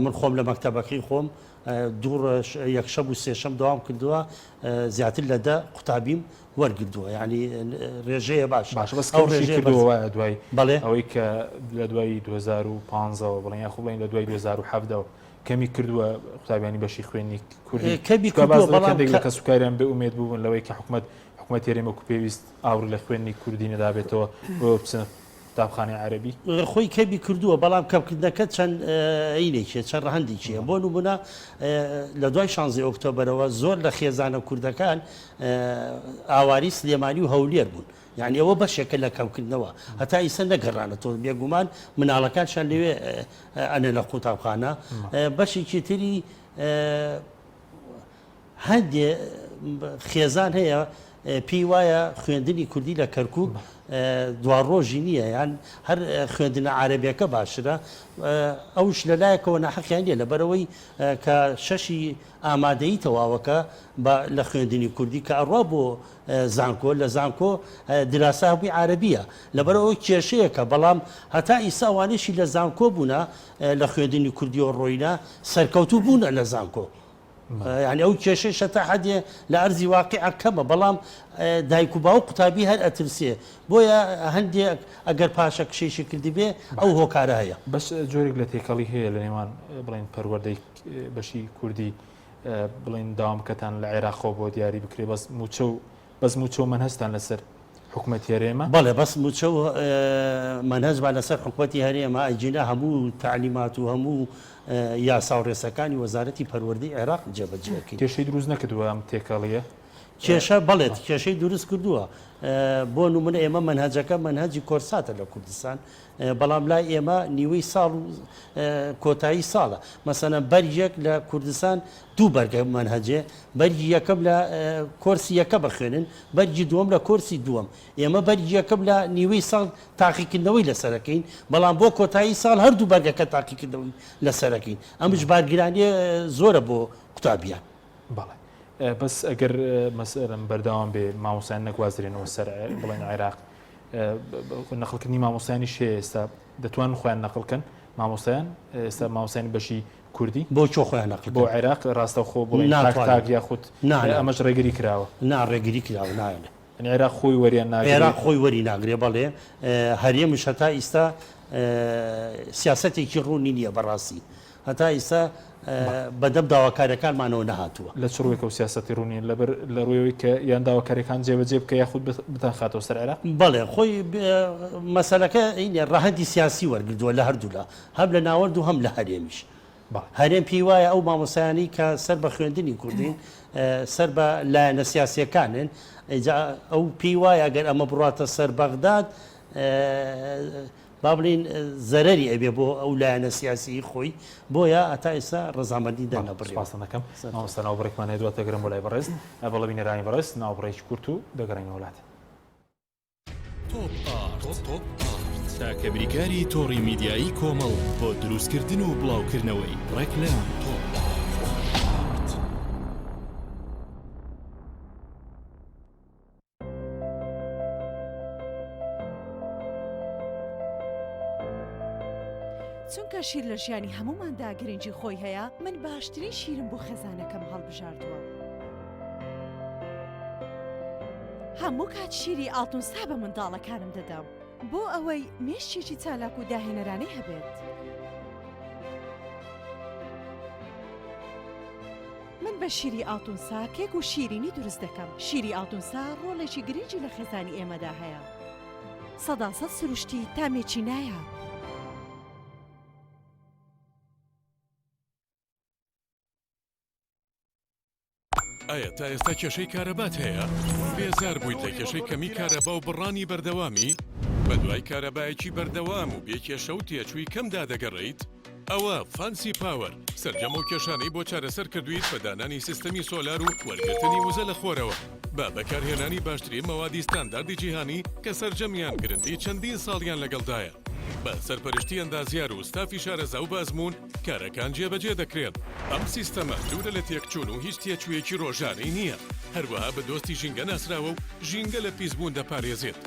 من خۆم لە مەکتەبەکەی خۆم دوو ڕۆژ یەکشەم و سێشەم دەوام کردووە زیاتر لە دە قوتابیم وەرگردووە یعنی ڕێژەیە باش باشە بەس ئەو ڕێژەیە کردووە وایە دوای بەڵێ ئەوەی کە لە دوای 2015ەوە بڵێن یاخود بڵێن لە دوای 2017ەوە کەمی کردووە قوتابیانی بەشی خوێندنی کوردی کەمی کردووە بەڵام هەندێک لە کەسوکاریان بێ ئومێد بوون لەوەی کە حکومەت حکومەت هەرێم وەکو پێویست ئاوڕی لە خوێندنی کوردی نەدابێتەوە بۆ بچنە قوتابخانەی عەرەبی. خۆی کەمی کردووە بەڵام کەمکردنەکە چەند ئەینێکیە چەند ڕەهەندێکیە بۆ نمونە لە دوای شانزەی ئۆکتۆبەرەوە زۆر لە خێزانە کوردەکان ئاواری سلێمانی و هەولێر بوون یعنی ئەوە بەشێکە لە کەمکردنەوە هەتا ئیسە نەگەڕانەتەوە بێگومان مناڵەکانشان لەوێ ئەنە لە قوتابخانە بەشێکی تری هەندێ خێزان هەیە پێی وایە خوێندنی کوردی لە کەرکوک دواڕۆژی نییە یان هەر خوێندنە عارەبیەکە باشترە ئەوش لەلایەکەوە ناحەقیان نییە لەبەرەوەی کە شەشی ئامادەیی تەواوەکە بە لە خوێندنی کوردی کە ئەڕوا بۆ زانکۆ لە زانکۆ دراسە هەبووی عارەبیە لەبەرەوە کێشەیەکە بەڵام هەتا ئیسا ئەوانەیشی لە زانکۆ بوونە لە خوێندنی کوردیەوە ڕۆینە سەرکەوتوو بوونە لە زانکۆ یانی ئەو کێشەیشە تا حەدێ لە ئەرزی واقیع کەمە بەڵام دایک و باوک قوتابی هەر ئەترسێ بۆیە هەندێک ئەگەر پاشەکشەیشی کردبێ ئەو هۆکارە هەیە. بەس جۆرێک لە تێکەڵی هەیە لە نێوان بڵێن پەروەردەی بەشی کوردی بڵێن داوامکەتان لە عێراقەوە بۆ دیاری بکرێ بەس موچە و بەس موچە و مەنهەجتان لەسەر حکومەتی هەرێمە؟ بەڵێ بەس موچە و مەنهەجمان لەسەر حکومەتی هەرێمە ئەگینا هەموو تەعلیمات و هەموو یاسا و ڕێساکانی وەزارەتی پەروەردەی عێراق جێبەجێ ئەکەین. کێشەی دروست نەکردووە ئەم تێکەڵییە؟ کێشە بەڵێ کێشەی دروست کردووە بۆ نمونە ئێمە مەنهەجەکە مەنهەجی کۆرساتە لە کوردستان بەڵام لای ئێمە نیوەی ساڵ و کۆتایی ساڵە مەسەلەن بەرگێک لە کوردستان دوو بەرگە مەنهەجێ بەرگی یەکەم لە کۆرسی یەکەم ئەخوێنن بەرگی دووەم لە کۆرسی دووەم ئێمە بەرگی یەکەم لە نیوەی ساڵ تاقیکردنەوەی لەسەرەکەین بەڵام بۆ کۆتایی ساڵ هەردوو بەرگەکە تاقیکردنەوەی لەسەرەکەین ئەمش بارگرانیە زۆرە بۆ قوتابیان. بەڵێ بەس ئەگەر مەسەلەن بەردەوام بێ مامۆستایان نەگوازرێنەوە سەر بڵێن عێراق نەقڵکردنی مامۆستایانیش هەیە ئێستا دەتوانن خۆیان نەقڵکەن مامۆستایان ئێستا مامۆستایانی بەشی کوردی بۆ چۆ خۆیان نەقل بۆ عێراق ڕاستەوخۆ بڵێن تاک تاک یاخود ئەمەش ڕێگری کراوە نا ڕێگری کراوە نایەنێ یانی عێراق خۆی وەریان ناگرێ؟ عێراق خۆی وەری ناگرێ بەڵێ هەرێمش هەتا ئیستا سیاسەتێکی ڕوونی نییە بەڕاستی هەتا ئیستا بەدەم داواکاریەکانمانەوە نەهاتووە. لە چ ڕووێکەوە سیاسەتی ڕوون نییە؟ لەبەر لە ڕووی کە یان داواکاریەکان جێبەجێ بکە یاخود بتانخاتەوە سەر عێراق؟ بەڵێ خۆی مەسەلەکە ڕەهەندی سیاسی وەرگردووە لە هەردوولا هەم لە ناوەند و هەم لە هەرێمیش. هەرێم پێی وایە ئەو مامۆستایانەی کە سەر بە خوێندنی کوردین سەر بە لایەنە سیاسیەکانن ئیجا ئەو پێی وایە ئەگەر ئەمە بڕاتە سەر بەغداد با بڵێین زەرەری ئەبێ بۆ ئەو لایەنە سیاسیی خۆی بۆیە هەتا ئێستا ڕەزامەندی دەرنەبڕیوە. سپاستان دەکەم مامۆستا ناوبڕێکمان هەیە دواتر دەگەڕێم بۆ لای بەڕێز بەڵێ بینەرانی بەڕێز ناوبڕێکی کورت و دەگەڕێینەوە لات. تۆپ ئارت تاکە بریکاری تۆڕی میدیایی کۆمەڵ بۆ دروستکردن و بڵاوکردنەوەی ڕێکلام. تۆپ ئارت. چونکە شیر لە ژیانی هەمووماندا گرنگی خۆی هەیە، من باشترین شیرم بۆ خێزانەکەم هەڵبژاردووە. هەموو کات شیری ئاڵتونسا بە منداڵەکانم دەدەم بۆ ئەوەی مێشکێکی چالاک و داهێنەرانەی هەبێت. من بە شیری ئاڵتونسا کێک و شیرینی دروست دەکەم. شیری ئاڵتونسا ڕۆڵێکی گرنگی لە خێزانی ئێمەدا هەیە. سەداسەد سروشتی تامێکی نایاب. ئایا تا ئێستا کێشەی کارەبات هەیە؟ بێزار بوویت لە کێشەی کەمی کارەبا و بڕانی بەردەوامی؟ بەدوای کارەبایەکی بەردەوام و بێ کێشە و تێچووی کەمدا دەگەڕێیت؟ ئەوە فانسی پاوەر سەرجەم ئەو کێشانەی بۆ چارەسەر کردوویت بە دانانی سیستەمی سۆلار و وەرگرتنی وزە لە خۆرەوە بە بەکارهێنانی باشترین مەوادی ستانداردی جیهانی کە سەرجەمیان گرنتی چەندین ساڵیان لەگەڵدایە بە سەرپەرشتی ئەندازیار و ستافی شارەزا و بەئەزموون کارەکان جێبەجێ دەکرێن. ئەم سیستەمە دوورە لە تێکچوون و هیچ تێچوویەکی ڕۆژانەی نییە، هەروەها بە دۆستی ژینگە ناسراوە و ژینگە لە پیسبوون دەپارێزێت.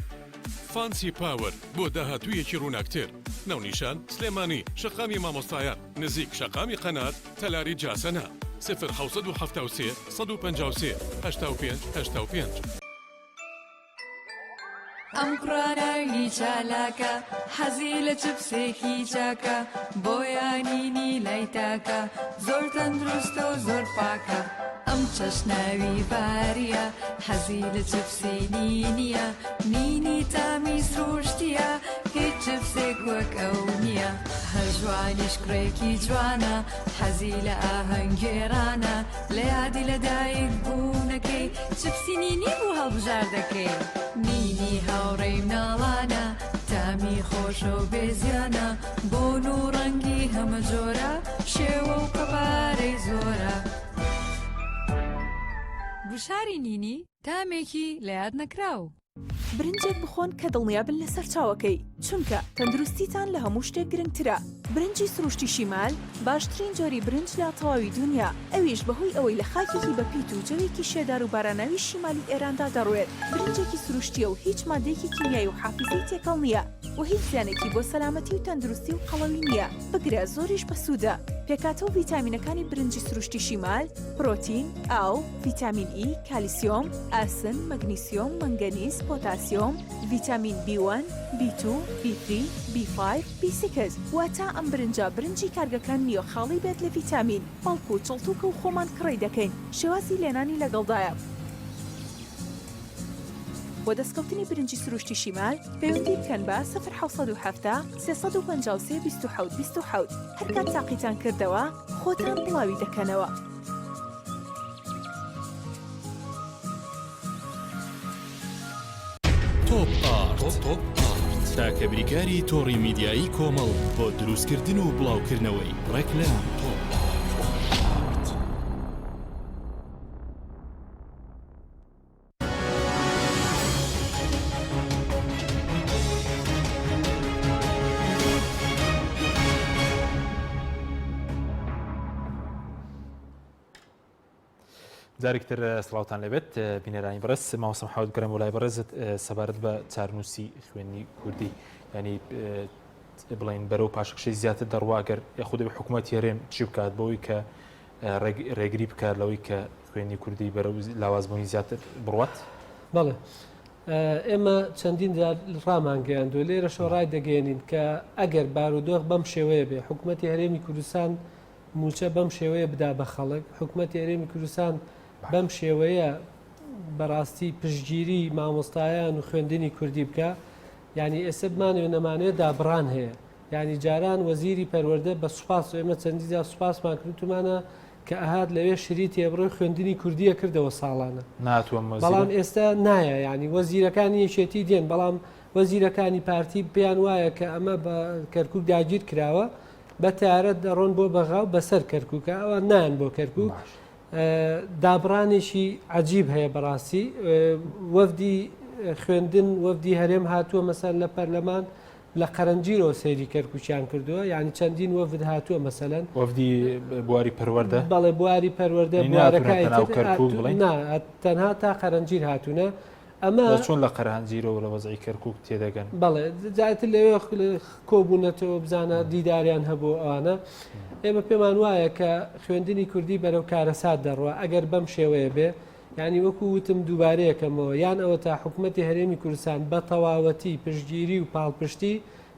فانسی پاوەر بۆ داهاتوویەکی ڕووناکتر. ناونیشان، سلێمانی، شەقامی مامۆستایان، نزیک شەقامی قەنات، تەلاری جاسەنە. 0773 153 85 85. ئەم کوڕە ناوی چالاکە حەزی لە چپسێکی چاکە بۆیە نینی لای تاکە زۆر تەندروستە و زۆر پاکە ئەم چەش ناوی باریە حەزی لە چپسی نینیە نینی تامی سروشتیە هیچ چپسێک وەک ئەو نییە هەژوانیش کوڕێکی جوانە حەزی لە ئاهەنگگێڕانە لە یادی لەدایک بوونەکەی چپسی نینی بوو هەڵبژاردەکەی. نینی هاوڕێی مناڵانە تامی خۆشە و بێ زیانە بۆن و ڕەنگی هەمە جۆرە شێوە و قەبارەی زۆرە. گوشاری نینی تامێکی لە یاد نەکراو. برنجێک بخۆن کە دڵنیابن لە سەرچاوەکەی، چونکە تەندروستیتان لە هەموو شتێک گرنگترە. برنجی سروشتی شیمال باشترین جۆری برنج لە تەواوی دونیا، ئەویش بەهۆی ئەوەی لە خاکێکی بەپیت و جەوێکی شێدار و باراناوی شیمالی ئێراندا دەڕوێت، برنجێکی سروشتییە و هیچ ماددەیەکی کیمیایی و حافیزەی تێکەڵ نییە و هیچ زیانێکی بۆ سەلامەتی و تەندروستی و قەڵەوی نییە، بگرە زۆریش بەسوودە. پێکهاتە و ڤیتامینەکانی برنجی سروشتی شیمال، پرۆتین، ئاو، ڤیتامین ئی، کالیسیۆم، ئاسن، مەگنیسیۆم، مەنگەنیز، پۆتاسیۆم، ڤیتامین بی وەن، بی توو، بی تری، بی فایڤ، بی سیکس، واتە ئەم برنجە برنجی کارگەکان نییە خاڵی بێت لە ڤیتامین، بەڵکو چڵتوکە و خۆمان کڕی دەکەین، شێوازی لێنانی لەگەڵدایە. بۆ دەستکەوتنی برنجی سروشتی شیمال پەیوەندی بکەن بە، سفر 770 353 27 27، هەرکات تاقیتان کردەوە خۆتان بڵاوی دەکەنەوە. تۆپ ئارت تاکە بریکاری تۆڕی میدیایی کۆمەڵ بۆ دروستکردن و بڵاوکردنەوەی ڕێکلام. تۆپ ئارت. جارێکی تر سڵاوتان لێبێت بینەرانی بەڕێز مامۆستا محەممەد گەرم وڵای بەڕێزت سەبارەت بە چارنووسی خوێندنی کوردی ینی بڵین بەرەو پاشەکشەی زیاتر دەڕوا گەر یاخود حکوومەت هەرێم چی بکات بۆی کە ڕێگری بکات لەوەی کە خوێندنی کوردی بەرەو لاوازبوونی زیاتر بڕوات؟ بەڵێ ئێمە چەندین جار ڕامانگەیاندووە لێرەشەوە ڕای دەگەیەنین کە ئەگەر بارودۆخ بەم شێوەیە بێ حکوومەتی هەرێمی کوردستان مووچە بەم شێوەیە بدا بە خەڵک حکوومەتی هەرێمی کوردستان بەم شێوەیە بەڕاستی پشتگیری مامۆستایان و خوێندنی کوردی بکە یعنی ئێستا بمانەوێ نەمانەوێ دابڕان هەیە یانی جاران وەزیری پەروەردە بە سوپاس ئێمە چەندین جار سوپاسمان کرد وتومانە کە ئەهات لەوێ شریتی ئەبڕۆی خوێندنی کوردیە کردەوە ساڵانە ناتوە بەڵام ئێستا نایە ینی وەزیرەکانی یەکێتی دێن بەڵام وەزیرەکانی پارتی پێیان وایە کە ئەمە بە کەرکک داگیر کراوە بە تارە دەڕۆن بۆ بەغا و بەسەر کەرکووکە ئەوان نان بۆ کەرکک دابڕانێکی عجیب هەیە بەڕاستی وەفدی خوێندن وەفدی هەرێم هاتووە مەسەر لە پەرلەمان لە قەرەنجیرەوە سەیری کەرکوکیان کردووە یانی چەندین وەفد هاتووە مەسەلەن. وەفدی بواری پەروەردە؟ بەڵێ بواری پەروەردە یانی نەهاتوونە بوارەکانی ناو تر کەرکوک بڵێین؟ نا تەنها تا قەرەنجیر هاتوونە ئەمە. بەس چۆن لە قەرهنجیرەوە لە وەزعی کەرکوک تێدەگەن؟ بەڵێ جا ئیتر لەوێ کۆبوونەتەوە بزانە دیداریان هەبوو ئەوانە ئێمە پێمان وایە کە خوێندنی کوردی بەرەو کارەسات دەڕوا ئەگەر بەم شێوەیە بێ یانی وەکو وتم دووبارەیەکەمەوە یان ئەوەتا حکومەتی هەرێمی کوردستان بە تەواوەتی پشتگیری و پاڵپشتی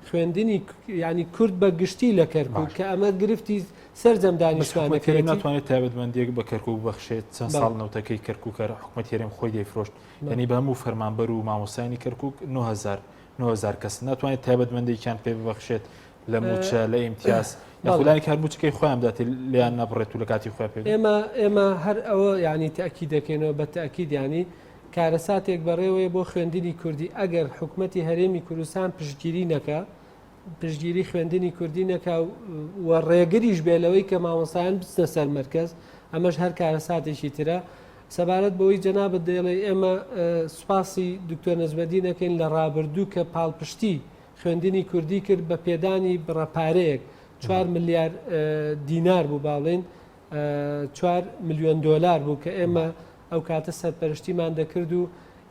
خوێندنی ینی کورد بە گشتی لە کەرکک کە ئەمە گرفتی سەرجەم دانیشتوانەکەی ناتوانێت تایبەتمەندیەک بە کەرکک بەخشێت چەند ساڵ نەوتەکەی کەرکک حکومەت هەرێم خۆی دەیفرۆشت یعنی بە هەموو فەرمانبەر و مامۆستایانی کەرکک 9000 9000 کەس ناتوانێت تایبەتمەندێکیان پێ ببەخشێت. لە موچە لە ئیمتیاز یاخودانی کار موچەکەی خۆیان بدات لیان نەبڕێت و لە کاتی خۆیان پێ ئێمە ئێمە هەر ئەوە ینی تاکی دەکەینەوە بە تاکید ینی کارەساتێک بەڕێوەیە بۆ خوێندنی کوردی ئەگەر حکوومەتی هەرێمی کوردستان پشتگیری نەکە پشتگیری خوێندنی کوردی نەکا و ڕێگریش بێ لەوەی کە مامۆستایان بچنە سەر مەرکەز ئەمەش هەر کارەساتێکی ترە سەبارەت بەوەی جەنابت دەیڵێ ئێمە سوپاسی دکتۆر نەجمەدین ئەکەین لە ڕابردوو کە پاڵپشتی خوێندنی کوردی کرد بە پێدانی بڕە پارەیەک چوار ملیار دینار بوو باڵێن چوار ملیۆن دۆلار بوو کە ئێمە ئەو کاتە سەرپەرشتیمان دەکرد و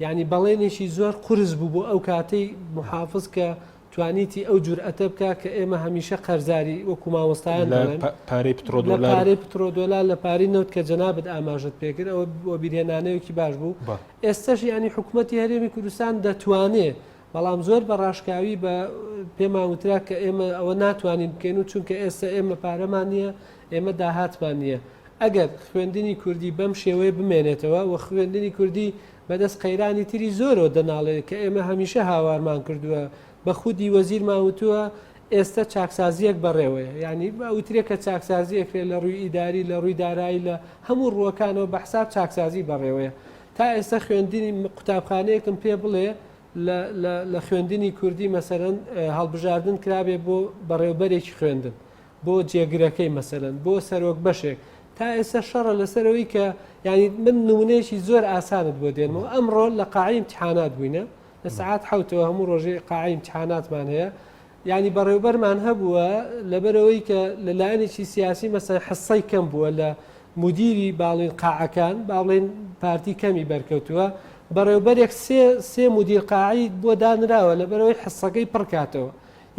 یعنی بەڵێنێکی زۆر قورس بوو بۆ ئەو کاتەی محافز کە توانیتی ئەو جورئەتە بکا کە ئێمە هەمیشە قەرزاری وەکو مامۆستایان لە دەڵێن پارەی لە پترۆدۆلار پارەی پترۆدۆلار لە پارەی نەوت کە جەنابت ئاماژەت پێکرد ئەوە وەبیرهێنانەوەیەکی باش بوو بەڵێ. ئێستەش یانی حکومەتی هەرێمی کوردستان دەتوانێ بەڵام زۆر بە ڕاشکاوی بە پێمان وترا کە ئێمە ئەوە ناتوانین بکەین و چونکە ئێستا ئێمە پارەمان نییە ئێمە داهاتمان نییە ئەگەر خوێندنی کوردی بەم شێوەیە بمێنێتەوە و خوێندنی کوردی بەدەست قەیرانی تری زۆرەوە دەناڵێت کە ئێمە هەمیشە هاوارمان کردووە، بە خودی وەزیرمان وتووە ئێستە چاکسازییەک بەڕێوەیە، یانی ئەوترێ کە چاکسازی ئەکرێت لە ڕووی ئیداری، لە ڕووی دارایی، لە هەموو ڕووەکانەوە بە حساب چاکسازی بەڕێوەیە. تا ئێستە خوێندنی قوتابخانەیەکم پێ بڵێ لە لە لە خوێندنی کوردی مەسەلەن هەڵبژاردن کرابێ بۆ بەڕێوبەرێکی خوێندن، بۆ جێگرەکەی مەسەلەن بۆ سەرۆک بەشێک تا ئێستا شەڕە لەسەر ئەوەی کە یعنی من نمونەیەکی زۆر ئاسانت بۆ دێنمەوە ئەمڕۆ لە قاعی امتحانات بووینە لە سەعات حوتەوە هەموو ڕۆژێ قاعی امتحاناتمان هەیە یعنی بەڕێوبەرمان هەبووە لەبەرەوەی کە لە لایەنێکی سیاسی مەسەن حسەی کەم بووە لە مدیری باڵین قاعەکان با بڵێن پارتی کەمی بەرکەوتووە بەڕێوبەرێک سێ سێ مدیر قاعی بۆ دانراوە لەبەرەوەی حسەکەی پڕکاتەوە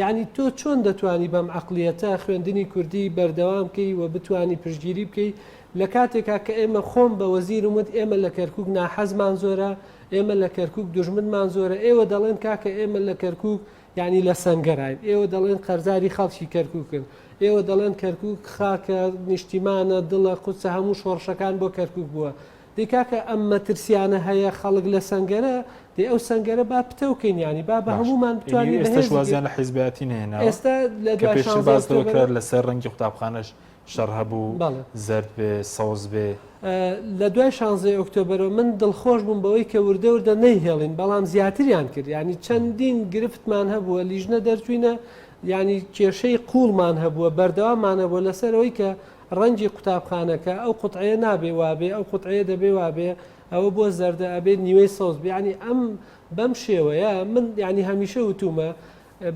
یەعنی تۆ چۆن دەتوانی بەم عەقڵیەتە خوێندنی کوردی بەردەوام کەی و بتوانی پشتگیری بکەی لە کاتێکا کە ئێمە خۆم بە وەزیرم وت ئێمە لە کەرکوک ناحەزمان زۆرە ئێمە لە کەرکوک دوژمنمان زۆرە ئێوە دەڵێن کاکە ئێمە لە کەرکوک یعنی لە سەنگەراین ئێوە دەڵێن قەرزاری خەڵکی کەرکوکن ئێوە دەڵێن کەرکوک خاکە نیشتیمانە دڵە قودسە هەموو شۆڕشەکان بۆ کەرکوک بووە دەی کاکە ئەم مەترسیانە هەیە خەڵک لە سەنگەرە دەی ئەو سەنگەرە با پتەو کەین یانی با بە هەموومان بتوانین ئێستاش وازیان لە حیزبایەتی نەهێناوە ئێستا لە کە دوای پێشتر شانزە باس لەوە کرا ئۆکتۆبەرەوە لەسەر ڕەنگی قوتابخانەش شەڕ هەبوو بەڵێ. زەرد بێ سەوز بێ. لە دوای شانزەی ئۆکتۆبەرەوە من دڵخۆش بووم بەوەی کە وردە وردە نەیهێڵین بەڵام زیاتریان کرد یانی چەندین گرفتمان هەبووە لیژنە دەرچووینە یانی کێشەی قووڵمان هەبووە بەردەواممان هەبووە لەسەر ئەوەی کە ڕەنگی قوتابخانەکە، ئەو قوتعەیە نابێ وابێ، ئەو قوتعەیە دەبێ وابێ، ئەوە بۆ زەردە ئەبێ نیوەی سەوز بێ، یانی ئەم بەم شێوەیە من یانی هەمیشە وتوومە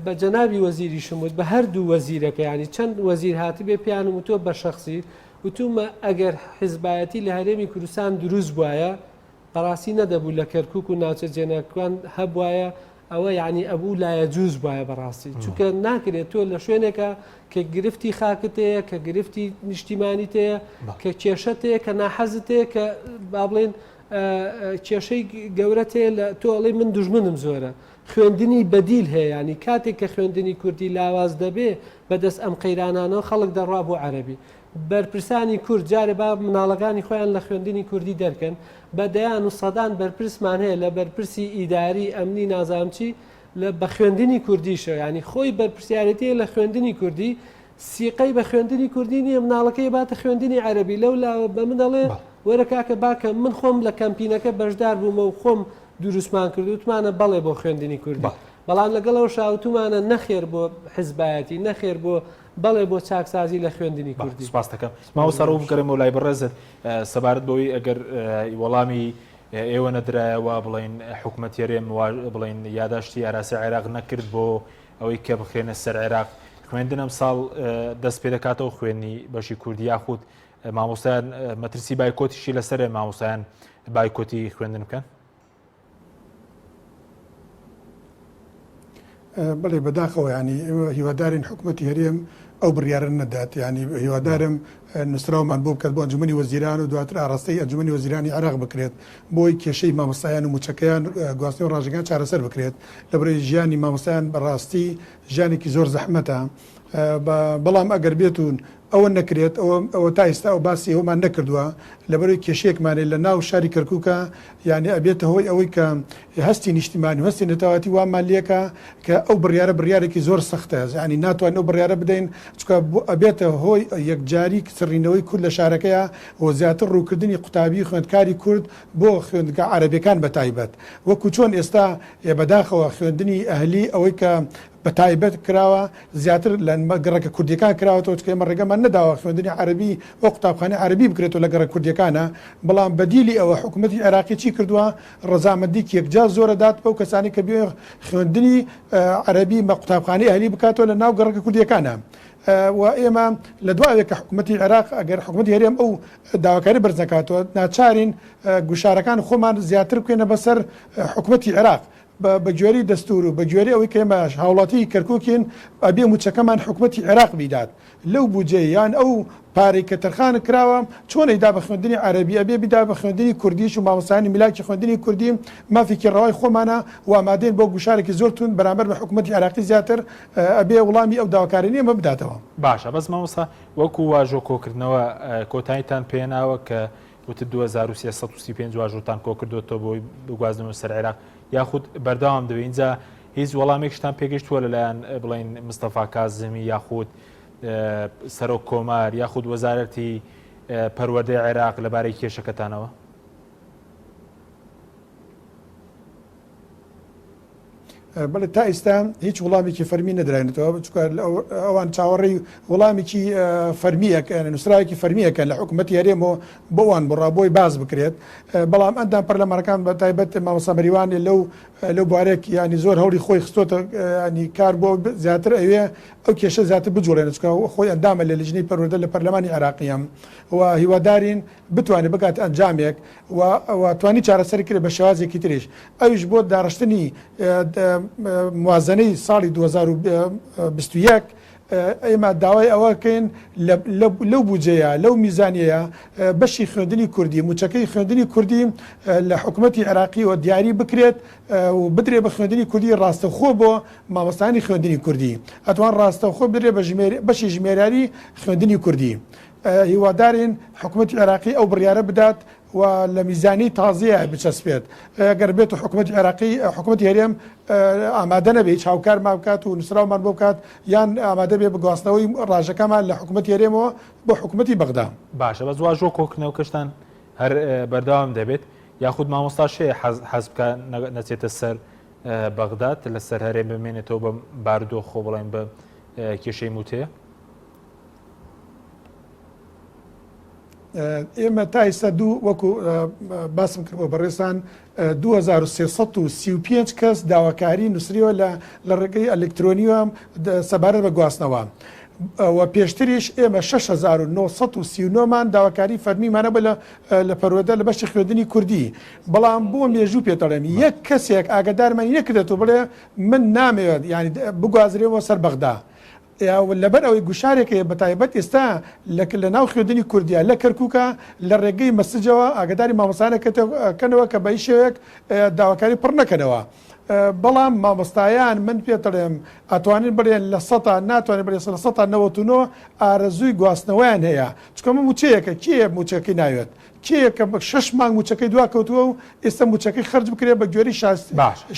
بە جەنابی وەزیریشم وت بە هەردوو وەزیرەکە یانی چەند وەزیر هاتبێ پێیانم وتووە بە شەخسی وتوومە ئەگەر حیزبایەتی لە هەرێمی کوردستان دروست بوایە بەڕاستی نەدەبوو لە کەرکوک و ناوچە جێناکوان هەبوایە ئەوە یعنی ئەبوو لایەجوز بایە بەڕاستی چونکە ناکرێت تۆ لە شوێنێکە کە گرفتی خاکت هەیە کە گرفتی نیشتیمانیت هەیە کە کێشەت هەیە کە ناحەزت هەیە کە با بڵێن کێشەی گەورەت هەیە لە تۆ ئەڵێ من دوژمنم زۆرە خوێندنی بەدیل هەیە ینی کاتێک کە خوێندنی کوردی لاواز دەبێ بەدەست ئەم قەیرانانەوە خەڵک دەڕوا بۆ عەربی بەرپرسانی کورد جارێ با مناڵەکانی خۆیان لە خوێندنی کوردی دەرکەن، بە دەیان و سەدان بەرپرسمان هەیە لە بەرپرسی ئیداری، ئەمنی نازانم چی لە بە خوێندنی کوردیشەوە یانی خۆی بەرپرسیارێتیە لە خوێندنی کوردی سیقەی بە خوێندنی کوردی نییە مناڵەکەی باتە خوێندنی عەرەبی لەو لاوە بە من دەڵێ وەرە کاکە باکە من خۆم لە کەمپینەکە بەشدار بوومە و خۆم دروستمان کرد وتمانە بەڵێ بۆ خوێندنی کوردی بەڵام لەگەڵ ئەو شاوتومانە نەخێر بۆ حزبایەتی نەخێر بۆ بەڵێ بۆ چاکسازی لە خوێندنی کوردی. سپاست دەکەم مامۆستا ڕەوف بگەڕێمەوە لای بەڕێزت سەبارەت بەوەی ئەگەر وەڵامی ئێوە نەدرایەوە بڵین حکومەت هەرێم بڵین یاداشتی ئاراسی عێراق نەکرد بۆ ئەوەی کە بخرێنە سەر عێراق خوێندن ئەم ساڵ دەست پێ دەکاتەوە خوێنی بەشی کوردی یاخود مامۆستایان مەترسی بایکۆتیشی لەسەر مامۆستایان بایکۆتی خوێندن بکەن؟ بەڵێ بەداخەوە ینی هیوادارین حکوومەتی هەرێم ئەو بڕیارە نەدات ینی هیوادارم نووسراومان بۆ بکات بۆ ئەنجومەنی وەزیران و دواتر ئاراستەی ئەنجومەنی وەزیرانی عێراق بکرێت بۆی کێشەی مامۆستایان و موچەکەیان گواستنەوەی ڕاژەکان چارەسەر بکرێت لەبەرئەوەی ژیانی مامۆستایان بەڕاستی ژیانێکی زۆر زەحمەتە. بەڵام ئەگەر بێت و ئەوە نەکرێت ئەوە تا ئیستا ئەو باسی ئەومان نەکردووە لەبەرەوەی کێشەیەکمانێ لە ناو شاری کەرکووکە یانی ئەبێتە هۆی ئەوەی کە هەستی نیشتیمانی و هەستی نەتەوایەتی وامان لێکا کە ئەو بڕیارە بڕیارێکی زۆر سەختە یانی ناتوانین ئەو بڕیارە بدەین چونکە ئەبێتە هۆی یەکجاری سڕینەوەی کورد لە شارەکەیا و زیاتر ڕووکردنی قوتابی و خوێندکاری کورد بۆ خوێندگا عەرەبیەکان بەتایبەت وەکو چۆن ئێستا بەداخەوە خوێندنی ئەهلی ئەوەی کە بە تایبەت کراوە زیاتر لە گەڕەکە کوردیەکان کراوەتەوە چونکە ئێمە ڕێگەمان نەداوە خوێندنی عەرەبی بۆ قوتابخانەی عەرەبی بکرێتەوە لە گەڕەک کوردیەکانە بەڵام بەدیلی ئەوە حکوومەتی عێراقی چی کردووە ڕەزامەندیکی یەکجار زۆرە دات بەو کەسانی کە بێ خوێندنی عەرەبی بە قوتابخانەی ئەهلی بکاتەوە لە ناو گەڕەکە کوردیەکانە و ئێمە لە دواوێک کە حکوومەتی عێراق ئەگەر حکوومەتی هەرێم ئەو داواکاری بەرز نەکاتەوە ناچارین گوشارەکان خۆمان زیاتر بکەینە بەسەر حکوومەتی عێراق بە گوێرەی دەستوور و بە گوێرەی ئەوەی کە ئێمە هاوڵاتیی کەرکووکین ئەبێ مووچەکەمان حکومەتی عێراق بیدات لەو بودجەی یان ئەو پارەی کە تەرخان کراوە چۆن ئەیدا بە خوێندنی عەرەبی ئەبێ بیدا بە خوێندنی کوردیش و مامۆستایانی میلاکی خوێندنی کوردی مافێکی ڕەوای خۆمانە و ئامادەین بۆ گوشارێکی زۆر توند بەرامبەر بە حکومەتی عێراقی زیاتر ئەبێ وڵامی ئەو داواکاریانەی ئێمە بداتەوە. باشە بەس مامۆستا وەکو واژۆ کۆکردنەوە کۆتاییتان پێناوە کە وتت 2335 واژۆتان کۆکردۆتەوە بۆی بگوازنەوە سەر عێراق یاخود بەردەوام دەبێت ئینجا هیچ وەڵامێکشتان پێگەشتووە لەلایەن بڵین مستەفا کازمی یاخود سەرۆک کۆمار یاخود وەزارەتی پەروەردەی عێراق لەبارەی کێشەکەتانەوە؟ بەڵێ تا ئیستا هیچ وڵامێکی فەرمی نەدراینەتەوە چونکە ئەوان چاوەڕێی وڵامێکی فەرمیەک نووسراوێکی فەرمیەکەن لە حکوومەتی هەرێمەوە بۆ ئەوان بڕا بۆی باز بکرێت بەڵام ئەندام پەرلەمانەکان بە تایبەت مامۆستا مەریوان لەو لەو بوارێک ینی زۆر هەوڵی خۆی خستۆتە ینی کار بۆ زیاتر ئەوێ ئەو کێشە زیاتر بجوڵێنێت چونکە خۆی ئەندامە لە لیژنەی پەروەردە لە پەرلەمانی عێراقیەم و هیوادارین بتوانێت بگاتە ئەنجامێک و و توانی چارەسەری کرێت بە شێوازێکی تریش ئەویش بۆ داڕشتنی موازنەی ساڵی 2021 ئێمە داوای ئەوەکەین لەو بودجەیە لەو میزانیەیە بەشی خوێندنی کوردی موچەکەی خوێندنی کوردی لە حکوومەتی عێراقیەوە دیاری بکرێت و بدرێ بە خوێندنی کوردی ڕاستەخۆ بۆ مامۆستانی خوێندنی کوردی ئەتوان ڕاستەخۆ بدرێ بە بەشی ژمێریاری خوێندنی کوردی هیوادارین حکومەتی عێراقی ئەو بڕیارە بدات و لە میزانی تازەیە بچەسپێت گەر بێت و حکومەتی عێراقی حکومەتی هەرێم ئامادە نەبێت هیچ هاوکارمان بکات و نووسراومان بۆ بکات یان ئامادە بێ بگواستنەوەی ڕاژەکەمان لە حکومەتی هەرێمەوە بۆ حکومەتی بەغدا. باشە بەس واژۆ کۆکردنەوەکەشتان هەر بەردەوام دەبێت یاخود مامۆستاش هەیە حەز بکا نەچێتە سەر بەغداد لەسەر هەرێم بمێنێتەوە بە بارودۆخ خۆ بڵێن بە کێشەی مووچەیە؟ ئێمە تا ئیستا دوو وەکو باسم کرد بۆ بەڕێزتان 2335 کەس داواکاری نووسریوە لە لە ڕێگەی ئەلکترۆنیوە سەبارەت بە گواستنەوە و پێشتریش ئێمە 6939 مان داواکاری فەرمیمانە بە لە پەروەردە لە بەشی خوێندنی کوردی بەڵام بۆ مێژوو پێتەڵێم یەک کەسێک ئاگدارمانی نەکردێت و بڵێ من نامەوێت ینی بگوازرێەوە سەر بەغدا لەبەر ئەوەی گوشارێک هەیە بەتایبەت ئێستا لە لە ناو خوێندنی کوردیا لە کەرکوکا لە ڕێگەی مەسجەوە ئاگاداری مامۆستایان کەنەوە کە بە هیچ شێوەیەک داواکاری پڕ نەکەنەوە بەڵام مامۆستایان من پێت دەڵێم ئەتوانین بڵێن لە سەتا ناتوانین بڵێن لە سەتا 99 ئارەزووی گواستنەوەیان هەیە چونکە ئەمە مووچەیەکە کێ مووچەکەی ناوێت کێیە کە شەش مانگ مووچەکەی دوا کەوتووە و ئێستا مووچەکەی خەرج بکرێت بە گوێرەی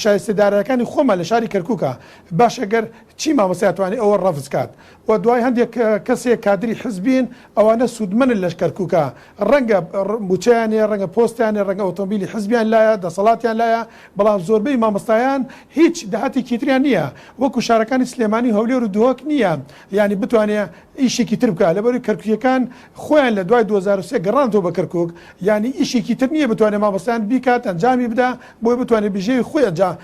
شایستە دارایەکانی خۆمان لە شاری کەرکووکە باشە گەر چی مامۆستای ئەتوانێت ئەوە ڕەفز کات و دوای هەندێک کەسێک کادری حزبین ئەوانە سوودمەنن لە کەرکووکە ڕەنگە مووچەیان هەیە ڕەنگە پۆستیان هەیە ڕەنگە ئۆتۆمبیلی حزبیان لایە دەسەڵاتیان لایە بەڵام زۆربەی مامۆستایان هیچ داهاتێکی تریان نییە وەکو شارەکانی سلێمانی و هەولێر و دهۆک نییە یانی بتوانێ ئیشێکی تر بکات لەبەرئەوەی کەرکوکیەکان خۆیان لە دوای 2003 گەڕانەوە بە کەرکوک یانی ئیشێکی تر نییە بتوانێت مامۆستایان بیکات ئەنجامی بدا بۆی بتوانێت بژێوی خۆی ئەنجام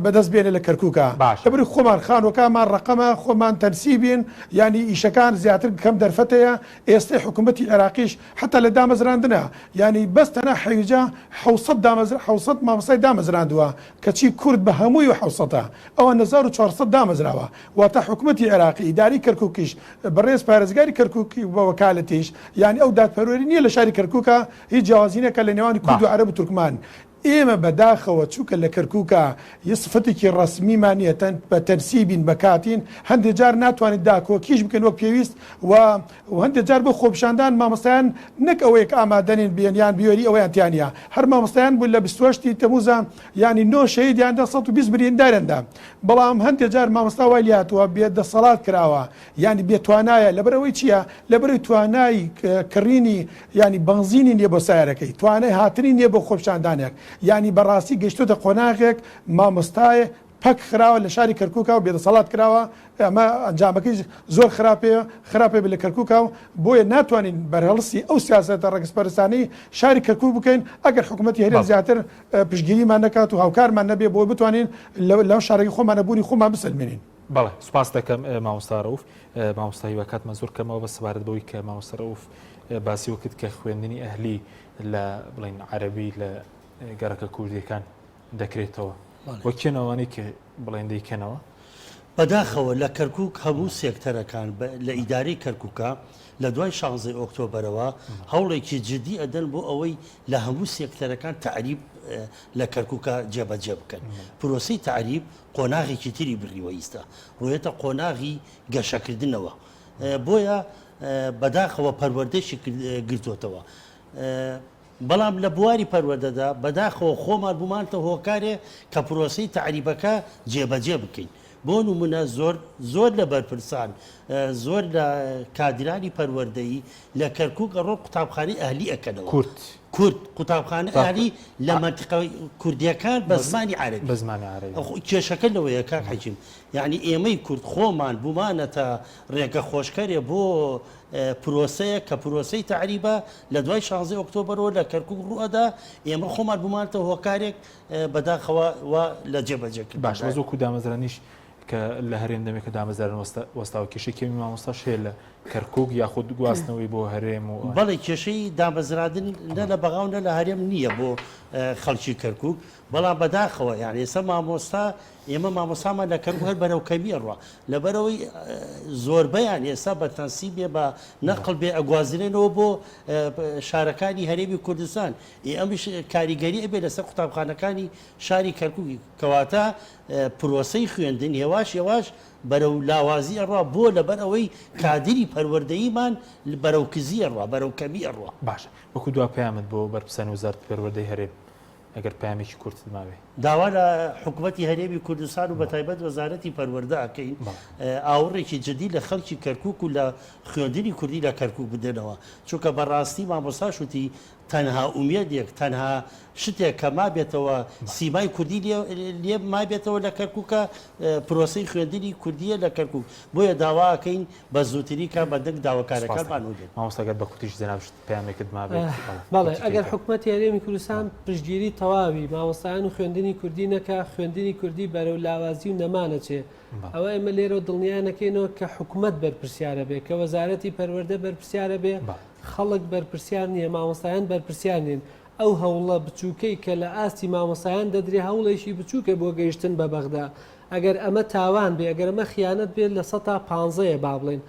بەدەست بێنێت لە کەرکوکا باشە. لەبەرئەوەی خۆمان خانوەکانمان ڕەقەمە خۆمان تەنسیبین یانی ئیشەکان زیاتر کەم دەرفەتەیە ئێستەی حکومەتی عێراقیش حەتا لە دامەزراندنە یانی بەس تەنها حەویجە 700 دامەزر 700 مامۆستای دامەزراندووە کەچی کورد بە هەمووی حەوسەتە ئەوان 1400 دامەزراوە واتە حکومەتی عێراقی ئیداری کەرکوکیش بەڕێز پارێزگاری کەرکوک بە وەکالەتیش یانی ئەو دادپەروەری نیە لە شاری کەرکوکا هیچ جیاوازی نەکا لە نێوانی کورد و باشە. عەرەب و تورکمان. ئێمە بەداخەوە چونکە لە کەرکوکا یە سفەتێکی ڕەسمیمان نیە تەن بە تەنسیبین بە کاتین هەندێ جار ناتوانین داکۆکیش بکەین وەک پێویست و و هەندێ جار بۆ خۆپیشاندان مامۆستایان نەک ئەوەیە کە ئامادەنین بێن یان بیۆری ئەوەیان تیا نیە هەر مامۆستایان بوون لە 28 ی تەموزا یانی نۆ شەهیدیان دا 120 برینداریان دا بەڵام هەندێ جار مامۆستا وای لێهاتووە بێ دەسەڵات کراوە یانی بێ توانایە لەبەرئەوەی چیە لەبەرئەوەی توانای کڕینی یانی بەنزینی نیە بۆ سەیارەکەی توانای هاتنی نیە بۆ خۆپیشاندانێک یانی بەڕاستی گەیشتۆتە قۆناغێک مامۆستای پەک خراوە لە شاری کەرکوکا و بێدەسەڵات کراوە ئەمە ئەنجامەکەی زۆر خراپێ خراپێ لە کەرکوکا و بۆیە ناتوانین بەرهەڵسی ئەو سیاسەتە ڕەگەزپەرستانەی شاری کەرکوک بکەین ئەگەر حکوومەتی هەرێم زیاتر پشتگیریمان نەکات و هاوکارمان نەبێ بۆ بتوانین لەو شارەکەی خۆمانە بوونی خۆمان بسەلمێنین. بەڵێ سوپاست دەکەم مامۆستا ڕەوف. مامۆستا هیوا کاتمان زۆر کەمەوە بەس سەبارەت بەوەی کە مامۆستا ڕەوف باسی وە کرد کە خوێندنی ئەهلی لە بڵێن عەرەبی لە گەڕەکە کوردیەکان دەکرێتەوە وە کێن ئەوانەی کە بڵێن دەیکەنەوە؟ بەداخەوە لە کەرکوک هەموو سێکتەرەکان لە ئیدارەی کەرکوکە لە دوای شانزەی ئۆکتۆبەرەوە هەوڵێکی جدی ئەدەن بۆ ئەوەی لە هەموو سێکتەرەکان تەعریب لە کەرکوکە جێبەجێ بکەن پرۆسەی تەعریب قۆناغێکی تری بڕیوە ئیستا ڕۆیەتە قۆناغی گەشەکردنەوە بۆیە بەداخەوە پەروەردەشی گرتوتەوە بەڵام لە بواری پەروەردەدا بەداخەوە خۆمان بوومانتە هۆکارێ کە پرۆسەی تەعریبەکە جێبەجێ بکەین بۆ نمونە زۆر زۆر لە بەرپرسان زۆر لە کادرانی پەروەردەیی لە کەرکوک ئەڕۆن قوتابخانەی ئەهلی ئەکەنەوە. کورد. کورد قوتابخانە ئەهلی لە مەنتیقە کوردیەکان بە زمانی عەرەبی. بە زمانی عەرەبی. کێشەکە لەوەیە کاک حەکیم یانی ئێمەی کورد خۆمان بوومانەتە ڕێگە خۆشکەرێ بۆ پرۆسەیەک کە پرۆسەی تەعریبە لە دوای شانزەی ئۆکتۆبەرەوە لە کەرکوک ڕووئەدا ئێمە خۆمان بوومانەتە هۆکارێک بەداخەوە وا لە جێبەجێکردن. باشە بەس وەکوو دامەزرانیش کە لە هەرێم دەمێکە دامەزران وەستاوە کێشەی کەمی مامۆستاش هەیە لە کەرکوک یاخود گواستنەوەی بۆ هەرێم و. بەڵێ کێشەی دامەزراندن نە لە بەغا و نە لە هەرێم نییە بۆ خەڵکی کەرکوک بەڵام بەداخەوە یانی ئێستا مامۆستا ئێمە مامۆستامان لە کەرکوک هەر بەرەو کەمی ئەڕوا لەبەرئەوەی زۆربەیان ئێستا بە تەنسیب بێ بە نەقڵ بێ ئەگوازرێنەوە بۆ شارەکانی هەرێمی کوردستان ئێ ئەمیش کاریگەری ئەبێ لەسەر قوتابخانەکانی شاری کەرکوک کەواتە پرۆسەی خوێندن هێواش هێواش بەرەو لاوازی ئەڕوا بۆ لەبەر ئەوەی کادری پەروەردەییمان بەرەو کزی ئەڕوا بەرەو کەمی ئەڕوا. باشە وەکو دوا پەیامت بۆ بەرپرسانی وەزارەتی پەروەردەی هەرێم ئەگەر پەیامێکی کورتت مابێ؟ داوا لە حکومەتی هەرێمی کوردستان و بەتایبەت وەزارەتی پەروەردە ئەکەین ئاوڕێکی جدی لە خەڵکی کەرکوک و لە خوێندنی کوردی لە کەرکوک بدەنەوە چونکە بەڕاستی مامۆستاش وتی تەنها ئومێدێک، تەنها شتێک کە مابێتەوە سیمای کوردی لێ مابێتەوە لە کەرکوکە پرۆسەی خوێندنی کوردیە لە کەرکوک بۆیە داوا ئەکەین بە زووترین کات بە دەنگ داواکارەکانمان وبێت. مامۆستا گەر بە کورتیش جەنابشت پەیامێکت مابێت. بەڵێ ئەگەر حکومەتی هەرێمی کوردستان پشتگیری تەواوی مامۆستایان و خوێندنی کوردی نەکا خوێندنی کوردی بەرەو لاوازی و نەمان ئەچێ ئەوە ئێمە لێرەوە دڵنیا نەکەینەوە کە حکومەت بەرپرسیارە بێ کە وەزارەتی پەروەردە بەرپرسیارە بێ خەڵک بەرپرسیار نییە، مامۆستایان بەرپرسیار نین. ئەو هەوڵە بچووکەی کە لە ئاستی مامۆستایان دەدرێ هەوڵێکی بچووکە بۆ گەیشتن بە بەغدا. ئەگەر ئەمە تاوان بێ، ئەگەر ئەمە خیانەت بێ لە سەتا پانزەیە با بڵێین.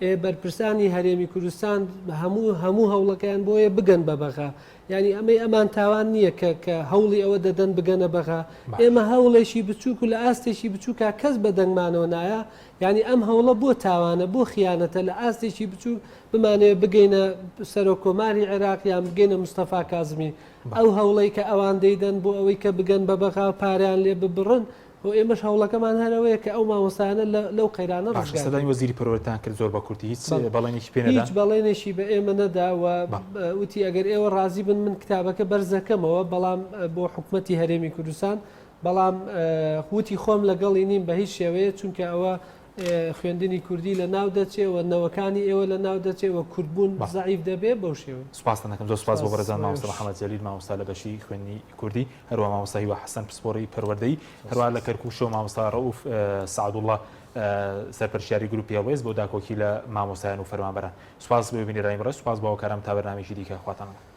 ئێ بەرپرسانی هەرێمی کوردستان هەموو هەموو هەوڵەکەیان بۆیە بگەن بە بەغا. یانی ئەمەی ئەمان تاوان نییە کە کە هەوڵی ئەوە دەدەن بگەنە بەغا. ئێمە هەوڵێکی بچووک و لە ئاستێکی بچووکا کەس بە دەنگمانەوە نایە. یانی ئەم هەوڵە بۆ تاوانە، بۆ خیانەتە لە ئاستێکی بچووک بمانەوێت بگەینە سەرۆک کۆماری عێراق یان بگەینە مستەفا کازمی ئەو هەوڵەی کە ئەوان دەیدەن بۆ ئەوەی کە بگەن بە بەغا و پارەیان لێ ببڕن و ئێمەش هەوڵەکەمان هەر ئەوەیە کە ئەو مامۆستایانە لەو قەیرانە باشە ڕزگار سەردانی بکەین. وەزیری پەروەردەتان کرد زۆر بە کورتی هیچ بەڵێ. بەڵێنێکی پێ نەدان؟ هیچ بەڵێنێکی بە ئێمە نەدا و وتی ئەگەر ئێوە ڕازی بن من کتابەکە بەرز دەکەمەوە بەڵام بۆ حکومەتی هەرێمی کوردستان بەڵام وتی خۆم لەگەڵی نیم بە هیچ شێوەیە چونکە ئەوە خوێندنی کوردی لە ناو دەچێ و نەوەکانی ئێوە لە ناو دەچێ و کوردبوون زەعیف دەبێ بەو شێوەیە. سوپاستان دەکەم زۆر سوپاس بۆ بەڕێزان مامۆستا محەمەد جەلیل مامۆستا لە بەشی خوێندنی کوردی هەروەها مامۆستا هیوا حەسەن پسپۆڕی پەروەردەیی هەروەها لە کەرکوکشەوە مامۆستا ڕەئوف سەعدوڵڵا سەرپەرشتیاری گروپی هەڵوێست بۆ داکۆکی لە مامۆستایان و فەرمانبەران سوپاس بۆ بینەرانی بەڕێز سوپاس بۆ هاوکارانم تا بەرنامەیەکی دیکە خواتان لەگەڵ.